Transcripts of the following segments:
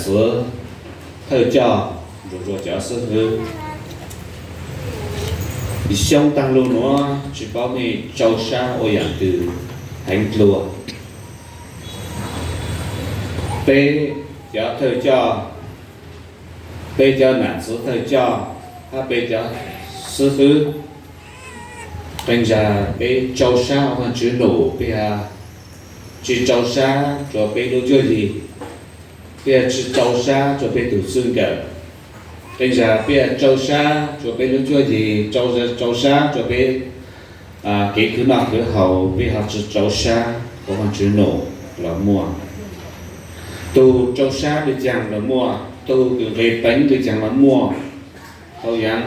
txwv thawj coj, nrog rua cov xib hwb. Xyoo taag lug nuav tsis paub mej rau sab ua yaam twg heev dlua. Peb cov thawj coj, peb cov nam txwv thawj coj, hab peb cov xib hwb, qee zag peb rau sab ua Vaajtswv num, peb tsi rau sab rua peb lub cuab yig, peb tsi rau sab rua peb tug txwj nkawm. Qee zag peb rau sab rua peb lub cuab yig, rau, rau sab rua peb kev khwv noj khwv haus, peb ho tsi rau sab ua Vaajtswv num los muaj. Tug rau sab le caag los muaj, tug kws nqis peev le caag los muaj, hauv yaav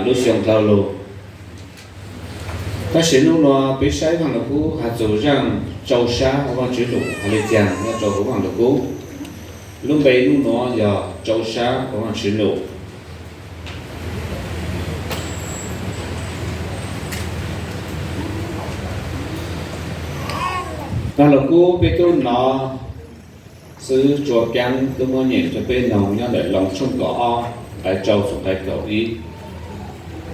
lub xyoo dlhau lug. Tab sis nub nua peb saib Vaaj Lug Kub has txug zaaj rau sab ua Vaajtswv num has le caag nyob rua huv Vaaj Lug Kub. Lub npe nub nua yog rau sab ua Vaajtswv num. Vaaj Lug Kub peb tub nov xwb, tsua kaab tub muab nyeem rua peb noog nyob ntawm Loos tshooj kaum ob, nqai rau txug nqai kaum ib.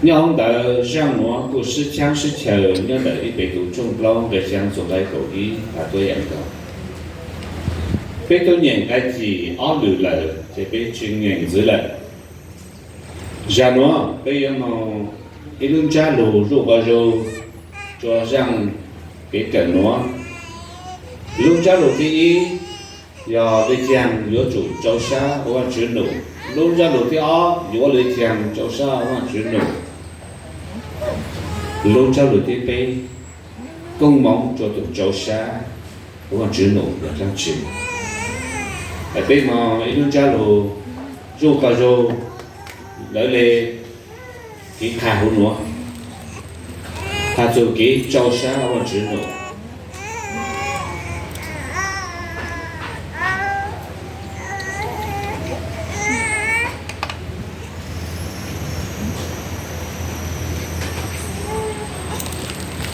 Nyob hauv ntawd zaaj nuav kuj sib tshaab sib chaws nyob ntawm ib Peetus tshooj plaub nqai xyaa txug nqai kaum ib has tuab yaam nkaus. Peb tub nyeem nqai cim ob lwm lawm ces peb tsi nyeem ntxiv lawm. Zag nuav peb yuav moog ib lub ntsab lug zuj ua zug rua zaaj kev kawm nuav. Lub ntsab lug thib ib yog le caag yuav tsum rau sab ua Vaajtswv num. Lub ntsab lug thib ob yuav ua le caag rau sab ua Vaajtswv num. Lub ntsab lug thib peb, koob moov rua tug rau sab ua Vaajtswv num yog dlaab tsi. Peb moog ib lub ntsab lug zuj ua zug, lawv le kev qha huv nuav has txug kev rau sab ua Vaajtswv num.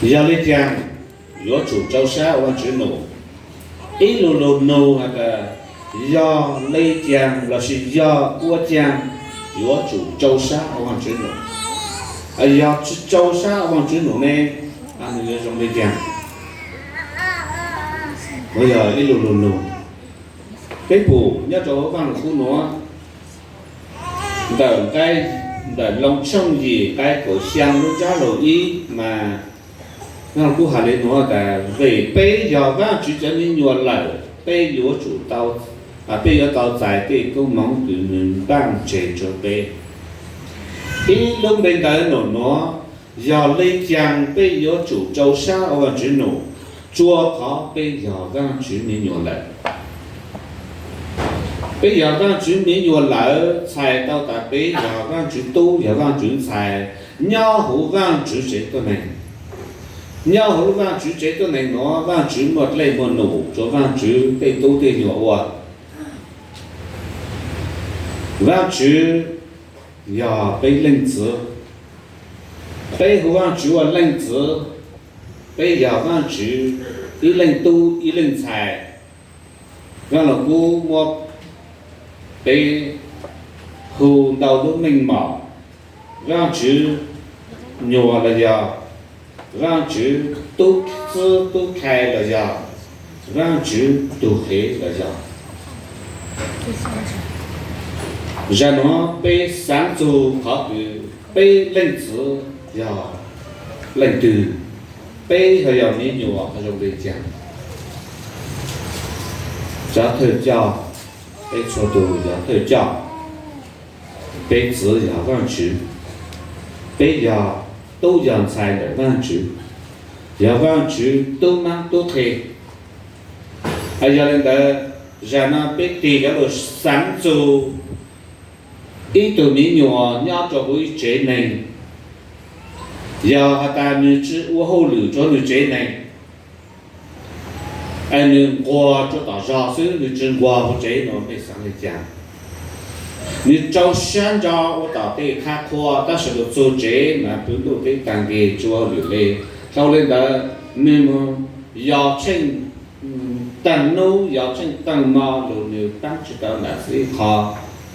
Yog le caag yuav tsum rau sab ua Vaajtswv num? Ib lug lug nug has tas, yog le caag lossis yog ua caag yuav tsum rau sab ua Vaajtswv num? Yog tsi rau sab ua Vaajtswv num ne, nwg yuav zoo le caag? Nuav yog ib lug lug nug. Peb pum nyob rua huv Vaaj Lug Kub nuav, ntawm nqai, ntawm Loos tshooj yim nqai kaum xyaa lub ntsab lug ib mas Vaaj Lug Kub has le nuav tas, vim peb yog Vaajtswv cov me nyuam lawm, peb yuav tsum tau, peb yuav tau txais tej koob moov kws nwg npaaj tseg rua peb. Ib lub npe ntawd num nuav, yog le caag peb yuav tsum rau sab ua Vaajtswv num? Tsua qhov peb yog Vaajtswv me nyuam lawm. Peb yog Vaajtswv me nyuam lawm txhais tau tas peb yog Vaajtswv tub, yog Vaajtswv ntxhais, nyob huv Vaajtswv tsev tuab neeg. Nyob huv Vaajtswv tsev tuab neeg nuav, Vaajtswv muaj dlej muaj num rua Vaajtswv tej tub tej nyuam ua. Vaajtswv yog peb leej txiv. Peb hu Vaajtswv ua leej txiv. Peb yog Vaajtswv ib leej tub ib leej ntxhais. Vaaj Lug Kub muab peb hu ntau lub meej mom, Vaajtswv nyuam los yog, Vaajtswv tub txwb tub khai los yog, Vaajtswv tug qhev los yog. Zag nuav peb xaav txug qhov kws peb leej txiv yog leej twg, peb ho yog me nyuam ho zoo le caag. Cov thawj coj, peb txhua tug yog thawj coj. Peb txiv yog Vaajtswv. Peb yog tub yog ntxhais ntawm Vaajtswv, yog Vaajtswv tub maab tub qhe. Yog le ntawd, zag nuav peb tig cov lug xaav txug ib tug me nyuam nyob rua huv ib tsev neeg, yog has tas nwg tsi ua hauj lwm rua nwg tsev neeg, nwg nquag rua tom zog xwb, nwg tsi nquag huv tsev nuav, peb xaav le caag? Nwg rau sab ntso ua tom tej qhab qhua, tab sis lug txug tsev mas pw ntuj teb taag nkig tsi ua hauj lwm le. Dlhau le ntawd, nwg moog yog tsheej Tag nub yog tseem teej no lug nws paab tsi tau nam txiv ib qho,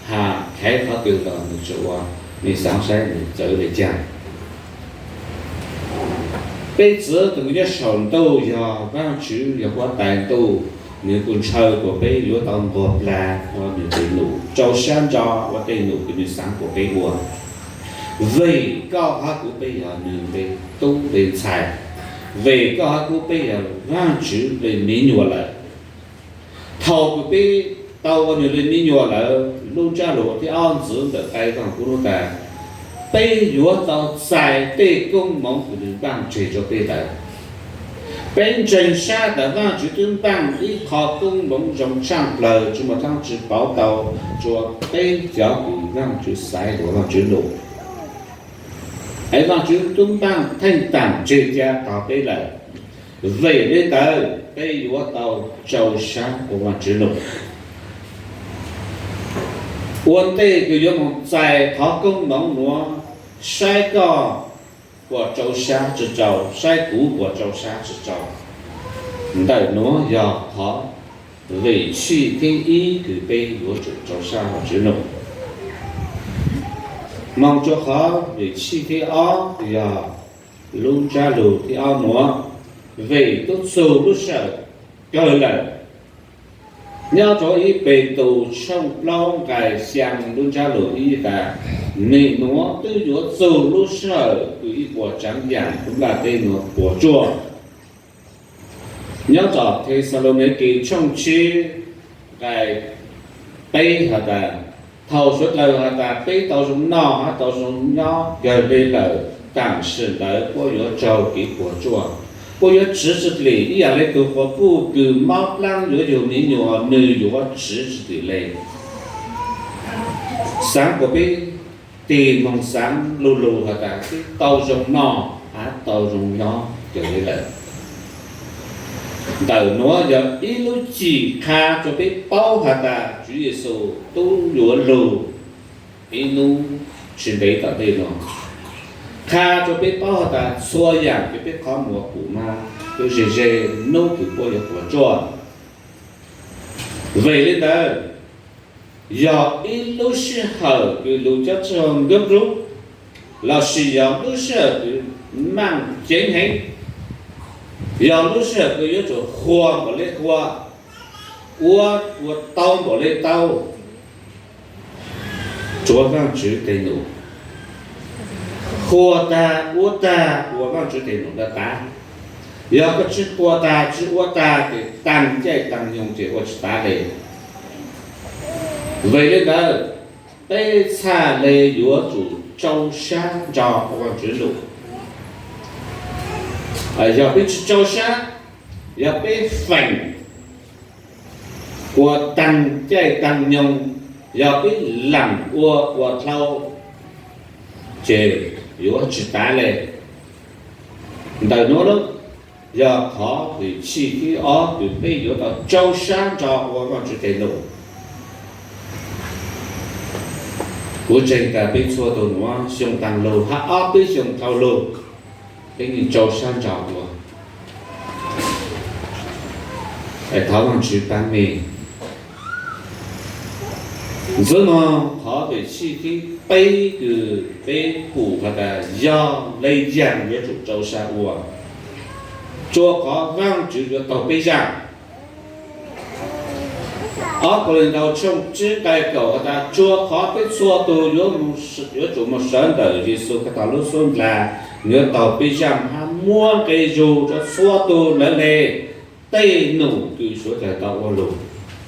has khaiv qhov twg los nws tsi ua, mej xaav saib nws txawv le caag. Peb txwv tug nyob saum ntuj yog Vaajtswv, yog huab tais ntuj, nws kuj ntshaw kuas peb yuav tau nquag plag ua nws tes num, rau sab ntso ua tej num kws nws xaav kuas peb ua. Vim koj hab kuv peb yog nws le tub le ntxhais, vim koj hab kuv peb yog Vaajtswv le miv nyuas lawm. Thaus kws peb tau ua nws le miv nyuas lawm, lub ntsab lug thib ob ntxiv ntawm nqai zaaj kub lub tas, peb yuav tau txais tej koob moov kws nws npaaj tseg rua peb lawm. Peb ntseeg sab tas Vaajtswv twb npaaj ib qho koob moov zoo tshaaj plawg tsi muaj dlaab tsi pauv tau rua peb cov kws Vaajtswv xaiv ua Vaajtswv lug. Es Vaajtswv twb npaaj theej taam tseg ca tog peb lawm. Vim le ntawd peb yuav tau rau sab ua Vaajtswv lug. Ua ntej kws yuav moog txais qhov koob moov nuav, saib koj puas rau sab tsi rau, saib kuv puas rau sab tsi rau. Ntawm nuav yog qhov vim tshij thib ib kws peb yuav tsum rau sab Vaajtswv lug. Moog rua qhov vim tshij thib ob yog lub ntsab lug thib ob nuav, vim tub txug lub sij hawm kawg lawm. Nyob rua ib Petus tshooj plaub nqai xyaa lub ntsab lug ib tas, nim nuav twb yuav txug lub sij hawm kws ib puas tsaav yaam lub nplaj teb nuav puas tsuaj. Nyob tom Thexalaunikes tshooj tsib nqai peb has tas, thaus suav dlawg has tas peb tau zoo noj hab tau zoo nyob kawg le lawm, taam sim ntawd puab yuav raug kev puas tsuaj. Puab yuav tsiv tsi dlim ib yaam le tug quas puj kws mob plaab yuav yug miv nyuas, nws yuav tsiv tsi dlim le. Xaav kuas peb tig moog xaav lu lug has tas peb tau zoo noj hab tau zoo nyob kawg le lawm. Ntawm nuav yog ib lub cim qha rua peb paub has tas Tswv Yexus tub yuav lug ib nub tsi ntev tom ntej nuav. Qha rua peb paub has tas txhua yaam kws peb qhov muag pum moog, tub ze ze nub kws puab yuav puas tsuaj. Vim le ntawd, yog ib lub sij hawm kws lug cob txuj nkab rub, lossis yog lub sij hawm kws maaj ceev heev, yog lub sij hawm kws yuav tsum huas npaum le huas, ua, ua tau npaum le tau, tsuav Vaajtswv teg num. Huas tag ua tag ua Vaajtswv teg num rua tas. Yog koj tsi huas tag tsi ua tag ces taag caij taag nyoog ces ua tsi tav le. Vim le ntawd, peb txhaj le yuav tsum rau sab nrug Vaajtswv lug. Yog peb tsi rau sab, yog peb feem ua taag caij taag nyoog, yog peb laam ua ua dlhau, ces yuav tsi tav le. Ntawm nuav lub, yog qhov vim tshij thib ob kws peb yuav tau rau sab nrug ua Vaajtswv teg num. Kuv ntseeg tas peb txhua tug nuav xyoo taag lug hab ob peb xyoo dlhau lug, peb yeej rau sab nrug ua. Thov Vaajtswv paab mej. Ntxiv nuav qhov vim tshij thib peb kws peb pum has tas yog le caag yuav tsum rau sab ua, rua qhov Vaajtswv yuav taug peb zaaj. Ob Kauleethaus tshooj tsib nqai kaum has tas, rua qhov peb txhua tug yuav tsum moog sawv ntawm Yexus Khetos lub xub ntiag, yuav taug peb zaaj hab muab nqe zug rua txhua tug lawv le tej num kws suav dlawg tau ua lug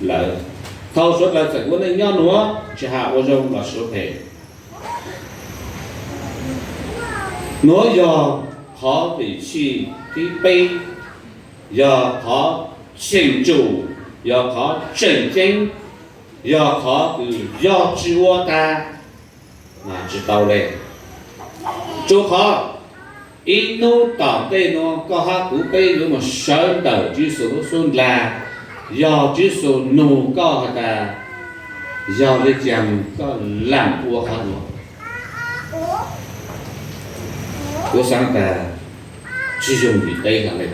lawm. Thaus suav dlawg tseem ua neej nyob nuav, tsi has ua zoo los suav phem. Nuav yog qhov vim tshij thib peb, yog qhov cheem tsum, yog qhov tseem ceeb, yog qhov kws yog tsi ua tag mas tsi tau le. Rua qhov ib nub tom ntej nuav koj hab kuv peb yuav moog sawv ntawm Tswv Yexus lub xub ntiag, yog Tswv Yexus nug koj has tas, yog le caag koj laam ua qhov nuav? Kuv xaav tas tsi yoog vim teb hab le.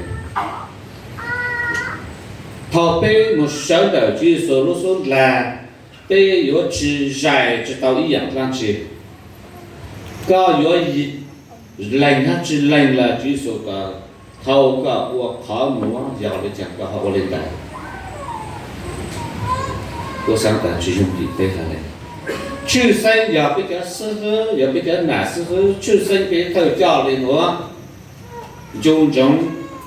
Thaum peb mus sawv ntawm Tswv Yexus lub xub ntiag, peb yuav tsis zais tsis tau ib yaam dlaab tsi. Koj yuav lees hab tsis lees los Tswv Yexus kom thaum koj ua qhov nuav yog le caag koj ho ua le ntawd. Kuv xaav tas tsis yooj yim peb hab le. Tshwj xeeb yog peb cov xib hwb, yog peb cov nam xib hwb, tshwj xeeb peb thawj coj le nuav. Ncu ntsoov,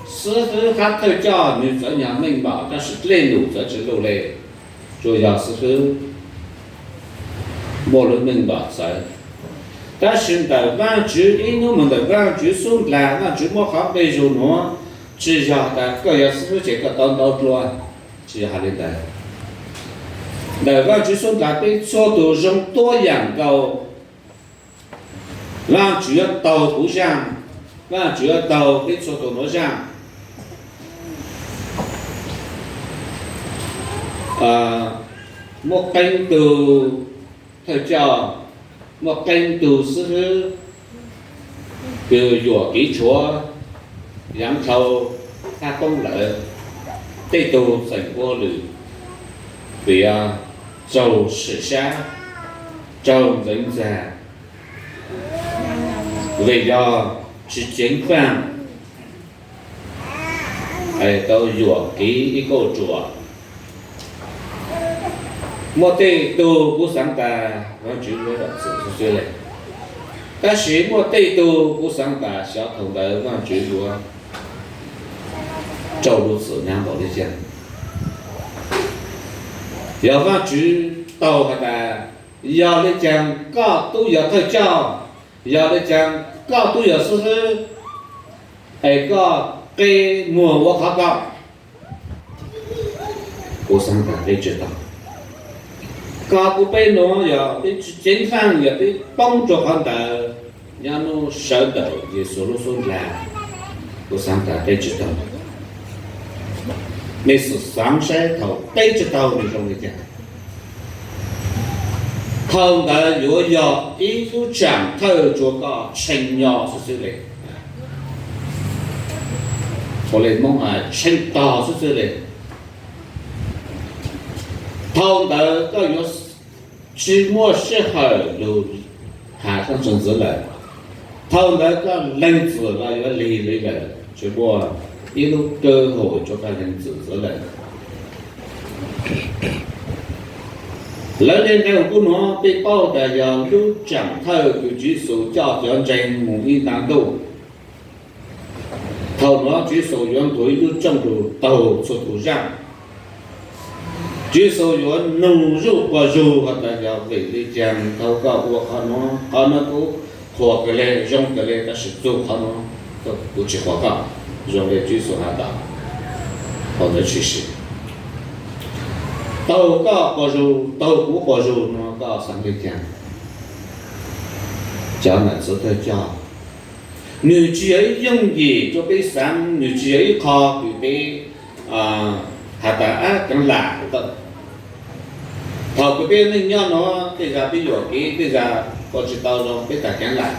xib hwb hab thawj coj nwg txawv nyog meej npaum, tab sis dlej num txawv tsis luj le, tsuas yog xib hwb muaj lub meej npaum txawv. Tab sis ntawm Vaajtswv, ib hnub moog ntawm Vaajtswv xub ntiag, Vaajtswv muab qhov nqi zug nuav, tsis yog tas koj yog xib hwb ces koj tau ntau dlua, tsis yog has le ntawd. Ntawm Vaajtswv xub ntiag peb txhua tug zoo tuab yaam nkaus. Vaajtswv yuav taug kuv zaaj, Vaajtswv yuav taug peb txhua tug nuav zaaj. Muaj qee tug thawj coj, muaj qee tug xib hwb kws yuam kev tshuav yaav dhau hab poob lawm, tej tug txeem ua lwm piav raug swm sab, raug ntxeev ntxag, vim yog tsis ceev faj, tau yuam kev ib kauj ruam. Muaj tej tug kuv xaav tas Vaajtswv yuav zam txim xwb xwb le, tab sis muaj tej tug kuv xaav tas xyov thaum ntawd Vaajtswv yuav rau lub txim nyab npaum le caag. Yog Vaajtswv taug has tas, yog le caag koj tub yog thawj coj, yog le caag koj tub yog xib hwb, es koj qe muag ua qhov koj, kuv xaav tas peb tsi tau. Koj kuv peb nuav yog peb tsi ceev faj, yog peb poob rua qhov ntawd, nyob nub sawv ntawm Yexus lub xub ntiag, kuv xaav tas peb tsi tau. Mej xaav saib thaum peb tsi tau nwg zoo le caag. Thaum ntawd yuav yog ib lub tsaam thawj tsuas koj tshee nyo xwb xwb le. Ua le Moob has tshee tog xwb xwb le. Thaum ntawd koj yuav tsi muaj sij hawm lug has koj tug ntxwv lawm. Thaum ntawd koj leeg txim los yuav lig li lawm, tsi muaj ib lub kawg haum rua koj leeg txim ntxwv lawm. Lawv le nqe kub nuav peb paub tas yog lub tsaam thawj kws Tswv Yexus coj cov ntseeg mus ib nta ntuj. Thaum nuav Tswv Yexus yuav nthuav ib lub rooj lug taug txhua tug zaaj. Tswv Yexus yuav nug zuj quas zug has tas yog vim le caag thaum koj ua qhov nuav, qhov nuav kuv qhuas kawg le, zoo kawg le, tab sis txug qhov nuav kuv tsi qhuas koj. Zoo le Tswv Yexus has tas, thaum ntawd tshwm sim, taug koj quas zug, taug kuv quas zug nuav koj xaav le caag? Cov nam txwv thawj coj, nwg tsi yog ib yooj yim rua peb xaav, nwg tsi yog ib qho kws peb has tas ab kaav lam. Thaum kws peb neej nyob nuav tej zag peb yuam kev, tej zag ua tsi tau zoo peb tas kaav lam.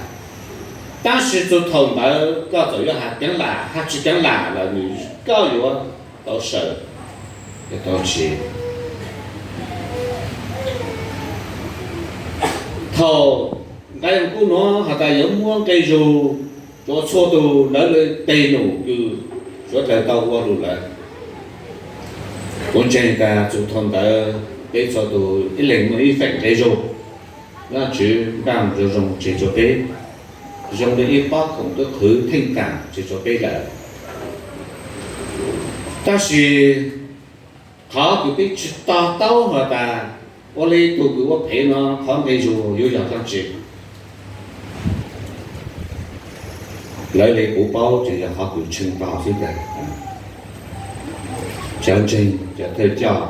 Tab sis txug thaum ntawd koj txawm yuav has kaav lam hab tsi kaav lam los nwg koj yuav tau sawm, yuav tau tshiv. Thaum nqe kub nuav has tas yuav muab nqe zug rua txhua tug, lawv le teg num kws suav dlawg tau ua lug lawm. Kuv ntseeg tas txug thaum ntawd peb txhua tug ib leeg muaj ib feem nqe zug. Vaajtswv npaj zoo zoo tseg rua peb, zoo le ib pob khoom tub qhwv theej kaam tseg rua peb lawm. Tab sis qhov kws peb tsi to taub has tas ua le tug kws ua phem nuav qhov nqe zug yuav yog dlaab tsi. Lawv le kuv paub ces yog qhov kws tshee tog xwb tas. Cov ntseeg, cov thawj coj,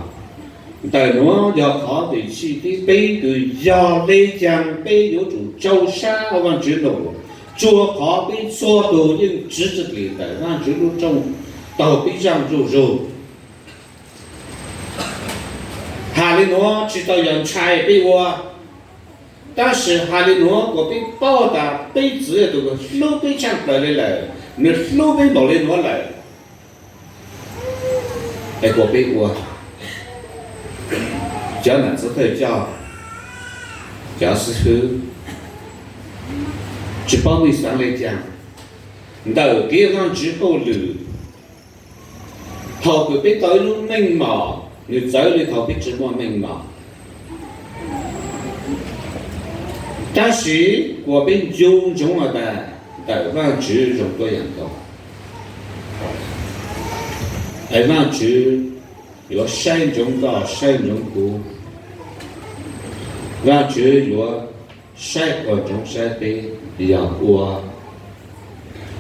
ntawm nuav yog qhov vim txhij thib peb kws yog le caag peb yuav tsum tsaug sab Vaajtswv num, tsuas qhov peb txhua tug yeej tsiv tsi dlim ntawm Vaajtswv lub rooj taug peb zaaj zuj zug. Has le nuav tsi tau yog ntshai peb ua, tab sis has le nuav kuas peb paub tas peb txwv yog tug hlub peb tshaaj plawg le lawm, nwg hlub peb npaum le nuav lawm. Es kuas peb ua cov nam txiv thawj coj, cov xib hwb, tsis paub mej xaav le caag, ntawm kev Vaajtswv hauj lwm, thaus kws peb tau ib lub meej mom, nwg txawv le thaus peb tsis muaj meej mom. Tab sis kuas peb ncu ntsoov has tas ntawm Vaajtswv zoo tuab yaam nkaus. Es Vaajtswv yuav saib ntsoov koj, saib ntsoov kuv. Vaajtswv yuav saib puas ntsoov saib peb yog ua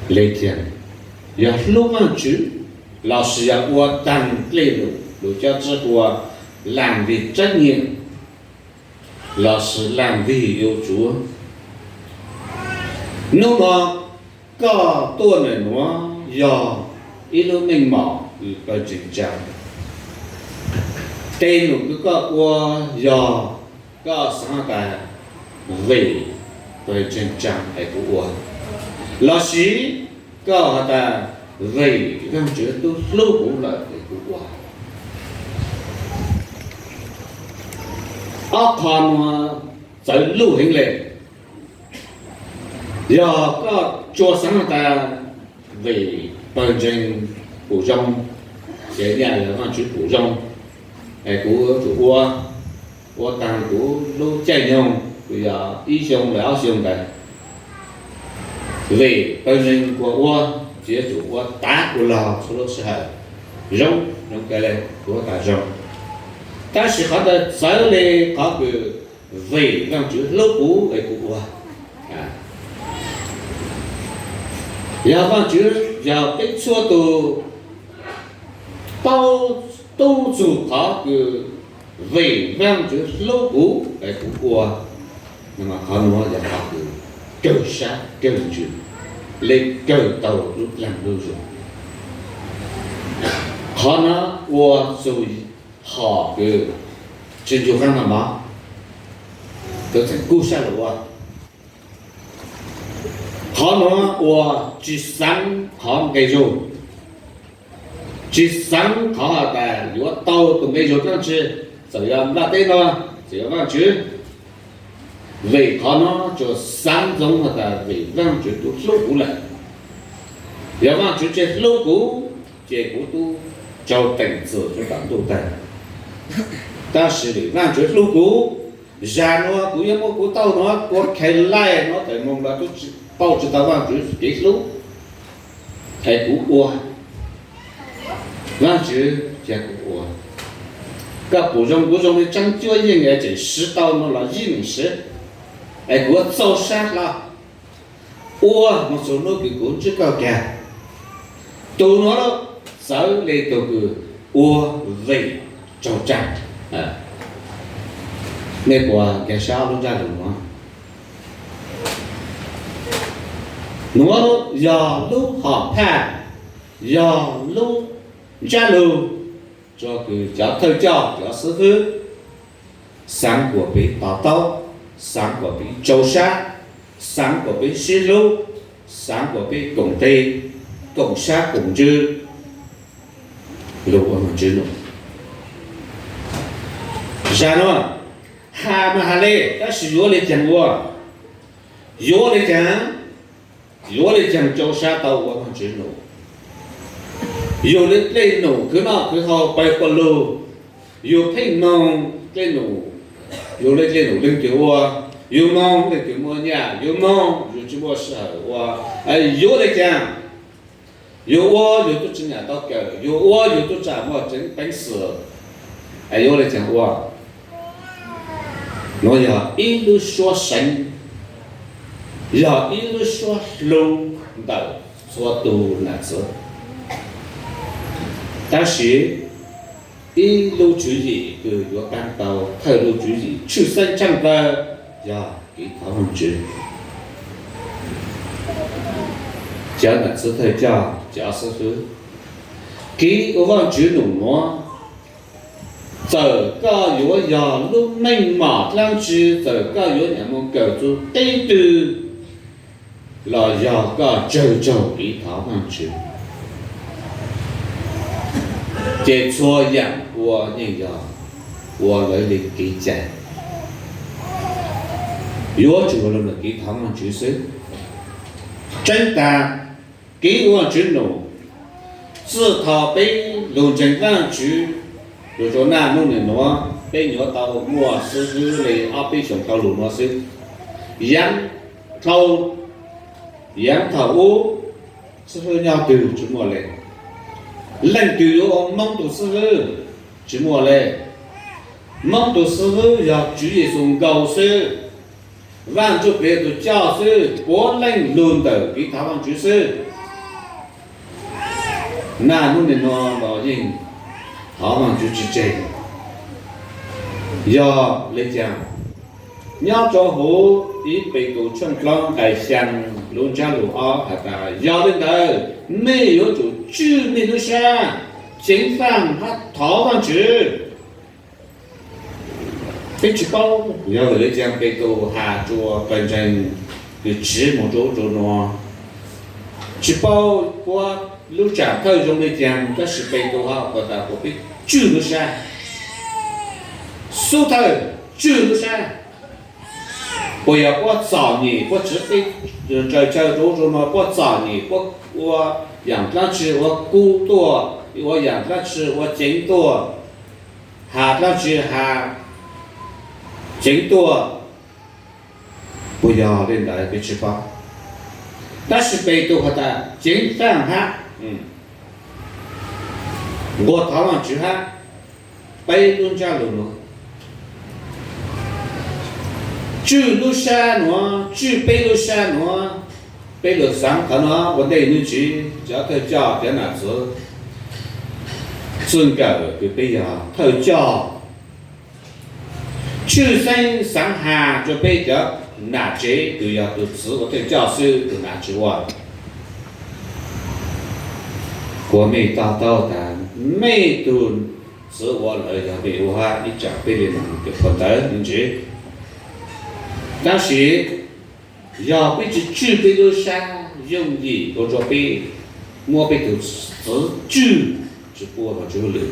le caag, yog hlub Vaajtswv lossis yog ua taag dlej lug, lug cov tsib ua làm vì trách nhiệm lossis làm vì yêu Chúa. Nub nua koj tuaj ntawm nuav yog ib lub meej mom kws pawg ntseeg tsaa. Tej num kws koj ua yog koj xaav tas vim pawg ntseeg tsaa es kuv ua, lossis koj has tas vim Vaajtswv tub hlub kuv lawm es kuv ua. Ob qho nua txawv luj heev le. Yog koj tsuas xaav tas vim pawg ntseeg pum zoo, ces nyaj yog Vaajtswv pum zoo, es kuv yuav tsum ua, ua taag kuv lub caij nyoog kws yog ib xyoo lossis ob xyoo ntawd, vim pawg ntseeg kuas ua, ces yuav tsum ua tav ua log txhua lub sij hawm. Zoo, zoo kawg le, kuv ua tas zoo. Tab sis qhov ntawd txawv le qhov kws vim Vaajtswv hlub kuv es kuv ua. Yog Vaajtswv, yog peb txhua tus paub tub txug qhov kws vim Vaajtswv hlub kuv es kuv ua, qhov nuav yog qhov kws kawg sab kawg ntsws, le kawg tau lub dlaag lub zug. Qhov nuav ua txug hom kws tsis ncu qaab noj mov, kws tseem kub sab lug ua. Qhov nuav ua tsis xaav qhov nqe zug, tsis xaav qhov has tas yuav tau tus nqe zug dlaab tsi, txawm yog nplaj teb no, txawm yog Vaajtswv. Vim qhov nuav tsuas xaav ntsoov has tas vim Vaajtswv tub hlub kuv lawm. Yog Vaajtswv tsis hlub kuv, ces kuv tub raug teem txim rua tom ntuj tag. Tab sis vim Vaajtswv hlub kuv, zag nuav kuv yuav muab kuv tauj nuav ua kheev laij nuav tawm moog los tub tsi, pauj tsi tau Vaajtswv kev hlub, es kuv ua, Vaajtswv ca kuv ua. Koj pum zoo kuv zoo le tsaab cuab yeej es tseem siv tau nuav los yeej meem siv, es kuv yuav txaus sab hlo ua moog txug hnub kws kuv ntsib koj kag. Tus nuav txawv le tug kws ua vim raug tsaam. Nej puas nkag sab lub ntsab lug nuav? Nuav yog lub hom phaj, yog lub ntsab lug rua kws cov thawj coj, cov xib hwb, xaav kuas peb to taub, xaav kuas peb tsaus sab, xaav kuas peb sib hlub, xaav kuas peb koom teg, koom sab koom ntsws lug ua Vaajtswv num. Zag nuav has mas has le, tab sis yuav le caag ua? Yuav le caag? Yuav le caag tsaus sab tau ua Vaajtswv num? Yug le dlej num khwv noj khwv haus pawg quas lug, yug pheej moog dlej num, yug le dlej num leej twg ua, yug moog leej twg muaj nyaj, yug moog yug tsi muaj sij hawm ua, yuav le caag? Yug ua yug tub tsi nyam tau kawm, yug ua yug tub tsi muaj tseeb peev xwm, yuav le caag ua? Nuav yog ib lub suab seev, yog ib lub suab hlub ntawm txhua tus nam txiv. Tab sis ib lub tswv yim kws yuav taag tau thawj lub tswv yim tshwj xeeb tshaaj plawg yog kev thov Vaajtswv. Cov nam txiv thawj coj, cov xib hwb, kev ua Vaajtswv num nuav, txawm koj yuav yog lub meej mom dlaab tsi, txawm koj yuav nyam moog kawm txug teb twg, los yog koj tsawg tsaug kev thov Vaajtswv. Ces txhua yam ua yeej yog ua lawv li kev cai, yuav tsum ua lawv li kev thov Vaajtswv xwb. Tseeb tas kev ua Vaajtswv num, txij thaum peb lug ntseeg Vaajtswv lug rua naj nub nwg nuav, peb nyuam tau muaj xib hwb le ob peb xyoos dhau lug nuav xwb. Yaav dhau, yaav thaum ub xib hwb nyob twg tsi muaj le. Leej twg yuav ua Moob tug xib hwb tsi muaj le. Moob tug xib hwb yog Tswv Yexus nkaus xwb. Vaaj Ntsuj Plig tug coj xwb, puav leej lug ntawm kev thov Vaajtswv xwb. Naj nub nwg nuav los yeej thov Vaajtswv tsi tseg. Yog le caag? Nyob rua huv ib Petus tshooj plaub nqai xyaa lub ntsab lug ob has tas, yog le ntawd mej yuav tsum tswj mej lub sab, ceev faaj hab thov Vaajtswv. Peb tsi paub yog vim le caag Petus has rua pawg ntseeg kws tsiv moog rua ub rua nuav, tsi paub puab lub tsam thawj zoo le caag, tab sis Petus has tas kuas peb tswj lub sab, xub thawj tswj lub sab. Puas yog puab txom nyem, puab tsiv peb nrawm chaw rua ub rua nuav, puab txom nyem, puab ua yaam dlaab tsi ua kub tuaj, ua yaam dlaab tsi ua ceev tuaj, has dlaab tsi has ceev tuaj, puas yog le ntawd peb tsi paub. Tab sis Petus has tas ceev faaj hab, nquag thov Vaajtswv hab, peb lub ntsab lug nuav, tswj lub sab nuav, tswj peb lub sab nuav. Peb lug xaav qhov nuav ua ntej nub tsiv, cov thawj coj, cov nam txwv txwj nkawm kws peb yog thawj coj, tshwj xeeb xaav has rua peb cov nam tsev kws yog tug txwv ua thawj coj xwb, tug nam tsi ua. Kuas mej to taub tas mej tug txwv ua lawm yog mej ua hab ib tsaam peb le moog kws phua ntawv ntsis. Tab sis yog peb tsi tswj peb lub sab yooj yim ua rua peb muab peb tug txwv tswj tsi puab Vaajtswv lwm.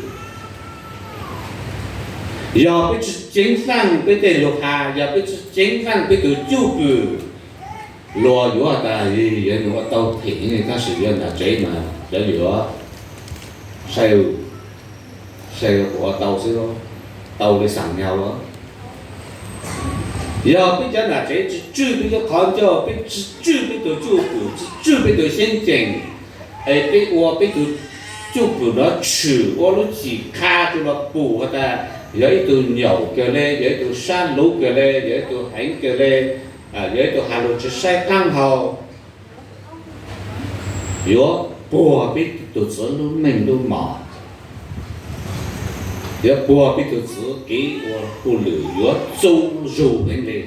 Yog peb tsi ceev faaj peb tej lug has, yog peb tsi ceev faaj peb tug cwj pwm, luas yuav has tas yog nws ua tau phem, tab sis yog nam tsev mas cov yuav saib, saib kuas ua tau xwb, tau le xaam nyau. Yog peb cov nam tsev tsi tswj peb lub qhov ncauj, peb tsi tswj peb tug cwj pwm, tsi tswj peb tug xyeeb ceem, es peb ua peb tug cwj pwm nuav tshwm ua lub cim qha rua luag pum has tas yog ib tug nyaum kawg le, yog ib tug sab luv kawg le, yog ib tug heev kawg le, yog ib tug has lug tsi saib qaab hau, yuav puag peb tug txwv lub meej lub mom, yuav puag peb tug txwv kev ua hauj lwm, yuav txu zug heev le,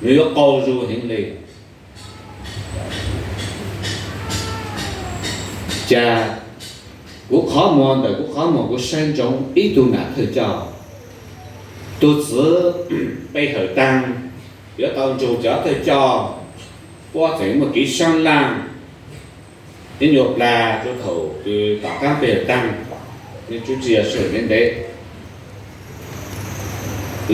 nws yuav qau zug heev le. Cas kuv qhov muag ntawm kuv qhov muag kuv saib ntsoov ib tug nam thawj coj, tug txwv pe hawm taag, yuav tau nrug cov thawj coj, puab tseem muaj kev sab laaj ib nyuag plag rua thaum kws tom qaab pe hawm taag, nej tub tsi yog sij hawm ntev ntev.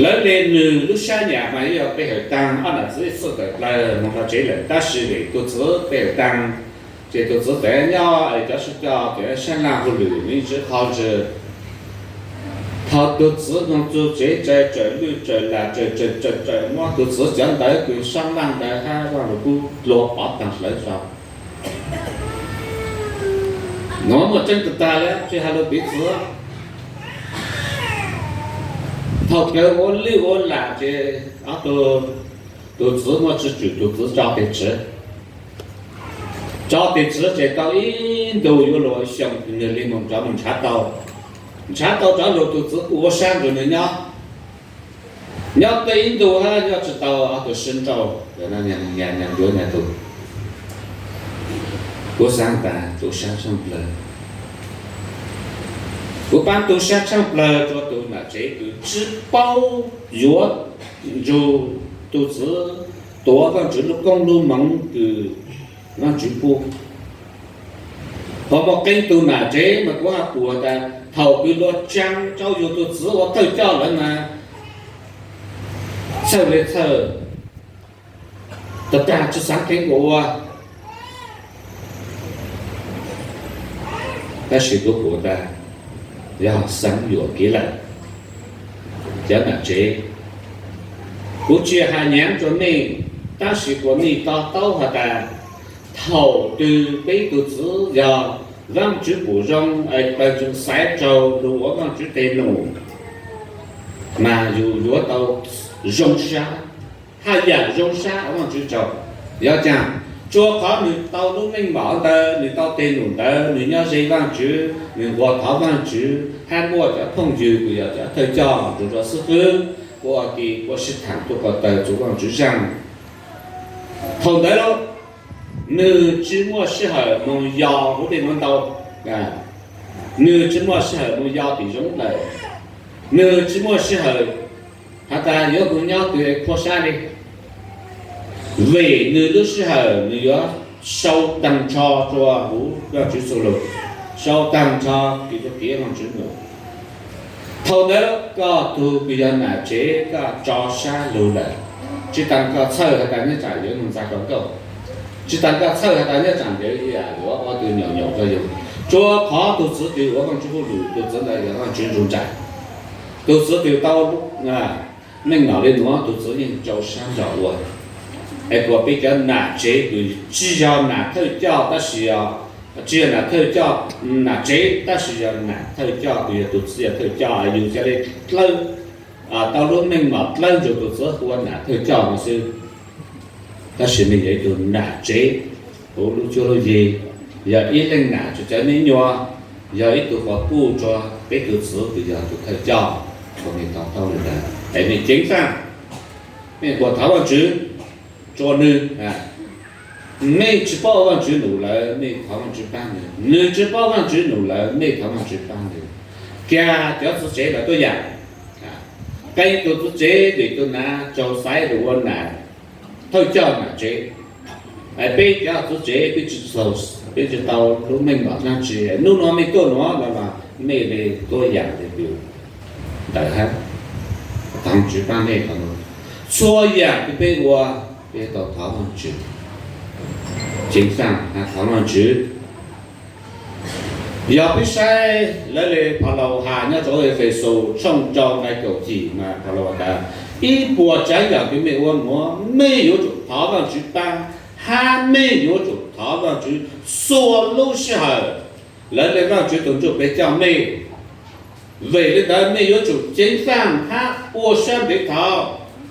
Lawv le nws lub sab nyam mas yog pe hawm taag, ob nam txwv txhawj tawm plawg moog rau tsev lawm, tab sis vim tug txwv pe hawm taag, ces tug txwv txawm nyob es cov sib coj txawm sab laaj hauj lwm, nws tsi qhov ntswg. Thaum tug txwv moog txug tsev tsaws, tsaws lwj tsaws lam tsaws tsaws tsaws tsaws, muab tug txwv cov ntawv kws sab laaj ntawd hab Vaaj Lug Kub dlua pov taag hlawv rua. Nuav muaj tseeb tag tag le, tsi has lug piv txwv. Thaum kawg ua lwj ua lam ces ob tug, tug txwv muaj tswv tswm, tug txwv tso tes tswv. Tso tes tswv ces tau ib ntu yuav luag xyoo, nwg le moog cov moog nrhav tau. Nrhav tau cov lug, tug txwv kuj ua sab nrug nwg nyob. Nyob tej ib ntu hab nyob tsi tau, ob tug sib nrauj, nyas nyas ncuav nyas tug. Kuv xaav tas tu sab tshaaj plawg. Kuv paab tu sab tshaaj plawg rua tug nam tsev kws tsi paub yuav nrug tug txwv tuav Vaajtswv lub koob lub moov kws Vaajtswv pub. Ho muaj qee tug nam tsev mas kuv has tas Thaum kws luag tsaa rau yug tug txiv ua thawj coj lawm mas txhawj le txhawj, tag tag tsi xaav kheev kuas ua. Tab sis kuv pum tas yog xeev yuam kev lawm. Cov nam tsev, kuv tsi has nyaav rua mej, tab sis kuas mej to taub has tas thaum twg peb tug txiv yog Vaajtswv pum zoo es pawg tseem xaiv raug lug ua Vaajtswv teg num, mas yug yuav tau zoo sab, haj yam zoo sab ua Vaajtswv tsaug. Yog caag? Tsuas qhov nwg tau lub meej mom ntawd, nwg tau teg num ntawd, nwg nyob ze Vaajtswv, nwg nquag thov Vaajtswv, hab muaj cov phooj ywg kws yog cov thawj coj rua xib fwb, kuas ua ke ua sib thaam tuaj ko taw txug Vaajtswv zaaj. Thaum ntawd lawm, nwg tsi muaj sij hawm moog yos huv dej nuav ntau, nwg tsi muaj sij hawm moog yos tim zoov lawm, nwg tsi muaj sij hawm has tas yuav moog nyob twg qhuab sab le. Vim nwg lub sij hawm nwg yuav sau taag nrho rua huv Vaajtswv txuj lug, sau taag nrho kws rua kev Vaajtswv num. Thaum ntawd koj tug kws yog nam tsev koj tso sab lug lawm, tsi taag koj txhawj has tas nyob tsaam ntawd moog ntxag rua nkauj, tsi taag koj txhawj has tas nyob tsaam ntawd yuav ua tug nyuam nyuam rua yug. Tsuas qhov tug txiv twg ua Vaajtswv hauj lwm, tug txiv ntawd yog Vaajtswv ntsug nraim. Tug txiv twg tau meej mom le nuav, tug txiv yeej rau sab ntso ua. Es kuas peb cov nam tsev kws tsi yog nam thawj coj tab sis yog, tsi yog nam thawj coj, nam tsev tab sis yog nam thawj coj kws yog tug txiv yog thawj coj, yug ca le dlawb, tau lub meej mom dlawb ntsug tug txiv hu ua nam thawj coj nuav xwb. Tab sis mej yog ib tug nam tsev, huv lub cuab lub yig, yog ib leej nam tsev cov me nyuam, yog ib tug quas puj rua peb tug txiv kws yog tug thawj coj, kuas mej to taub le ntawd es mej ceev faj, mej kuas thov Vaajtswv rua nwg. Mej tsi paub Vaajtswv num lawm mej thov Vaajtswv paab nwg, nwg tsi paub Vaajtswv num lawm mej thov Vaajtswv paab nwg. Kag cov txiv tsev lawm tuab yaam, qee tug txiv tsev vim tug nam tsaug xaiv lug ua nam thawj coj nam tsev. Peb cov txiv tsev peb tsi tau, peb tsi tau lub meej mom dlaab tsi, nub nuav mej tuaj nuav los mej le tuab yaam le kws ntawd hab, thov Vaajtswv paab mej. Txhua yaam kws peb ua, peb tau thov Vaajtswv, ceev faj has thov Vaajtswv. Yog peb saib lawv le Paulus has nyob rua Efexus tshooj rau nqai kaum yim mas Paulus has tas, ib puas tsaav yaam kws mej ua nuav mej yuav tsum thov Vaajtswv paab, hab mej yuav tsum thov Vaajtswv txhua lub sij hawm. Lawv le Vaajtswv tug Ntsuj Plig coj mej. Vim le ntawd mej yuav tsum ceev faj hab ua sab ntev thov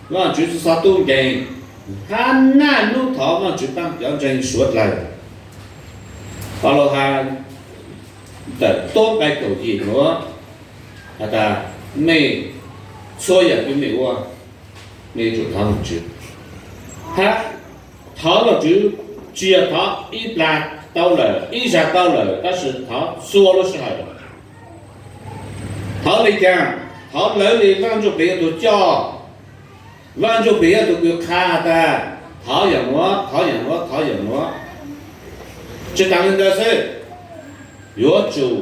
Vaajtswv txug xob tub nkeeg, hab naj nub thov Vaajtswv paab cov ntseeg suav dlawg. Paulus has ntawm tuab nqai kaum yim nuav has tas, mej txhua yaam kws mej ua, mej yuav tsum thov Vaajtswv. Hab thov Vaajtswv tsi yog thov ib plag tau lawm, ib zag tau lawm, tab sis thov txhua lub sij hawm. Thov le caag? Thov lawv le Vaaj Ntsuj Plig yog tug coj. Vaaj Ntsuj Plig yog tug kws qha tas thov yaam nuav, thov yaam nuav, thov yaam nuav. Tsi taag le ntawd xwb, yuav tsum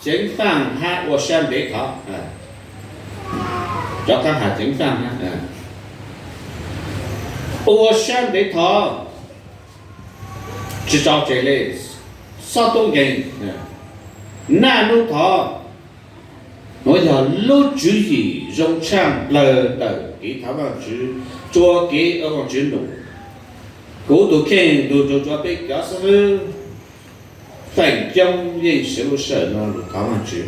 ceev faj hab ua sab ntev thov. Cov kab has ceev faj, ua sab ntev thov, tsi tso tseg le, xob tub nkeeg, naj nub thov. Nuav yog lub tswv yim zoo tshaaj plawg ntawm kev thov Vaajtswv, rua kev ua Vaajtswv num. Kuv tug kheej lug nrug rua peb cov xib fwb feem coob yeej siv lub sij hawm nuav lug thov Vaajtswv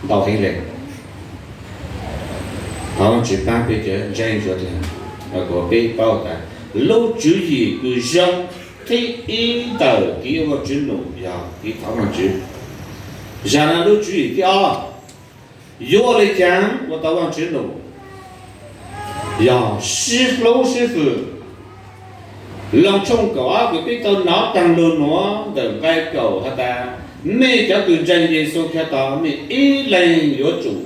ntau heev le. Thov Vaajtswv paab peb cov ntseeg suav dlawg, kuas peb paub tas lub tswv yim kws zoo thib ib ntawm kev ua Vaajtswv num yog kev thov Vaajtswv. Zag nuav lub tswv yim thib ob, yuav le caag ua tau Vaajtswv num? Yog sib hlub sib fwm. Loos tshooj kaum ob kws peb tau nov taag lug nuav ntawm nqai kaum has tas, mej cov kws ntseeg Yexus Khetos mej ib leeg yuav tsum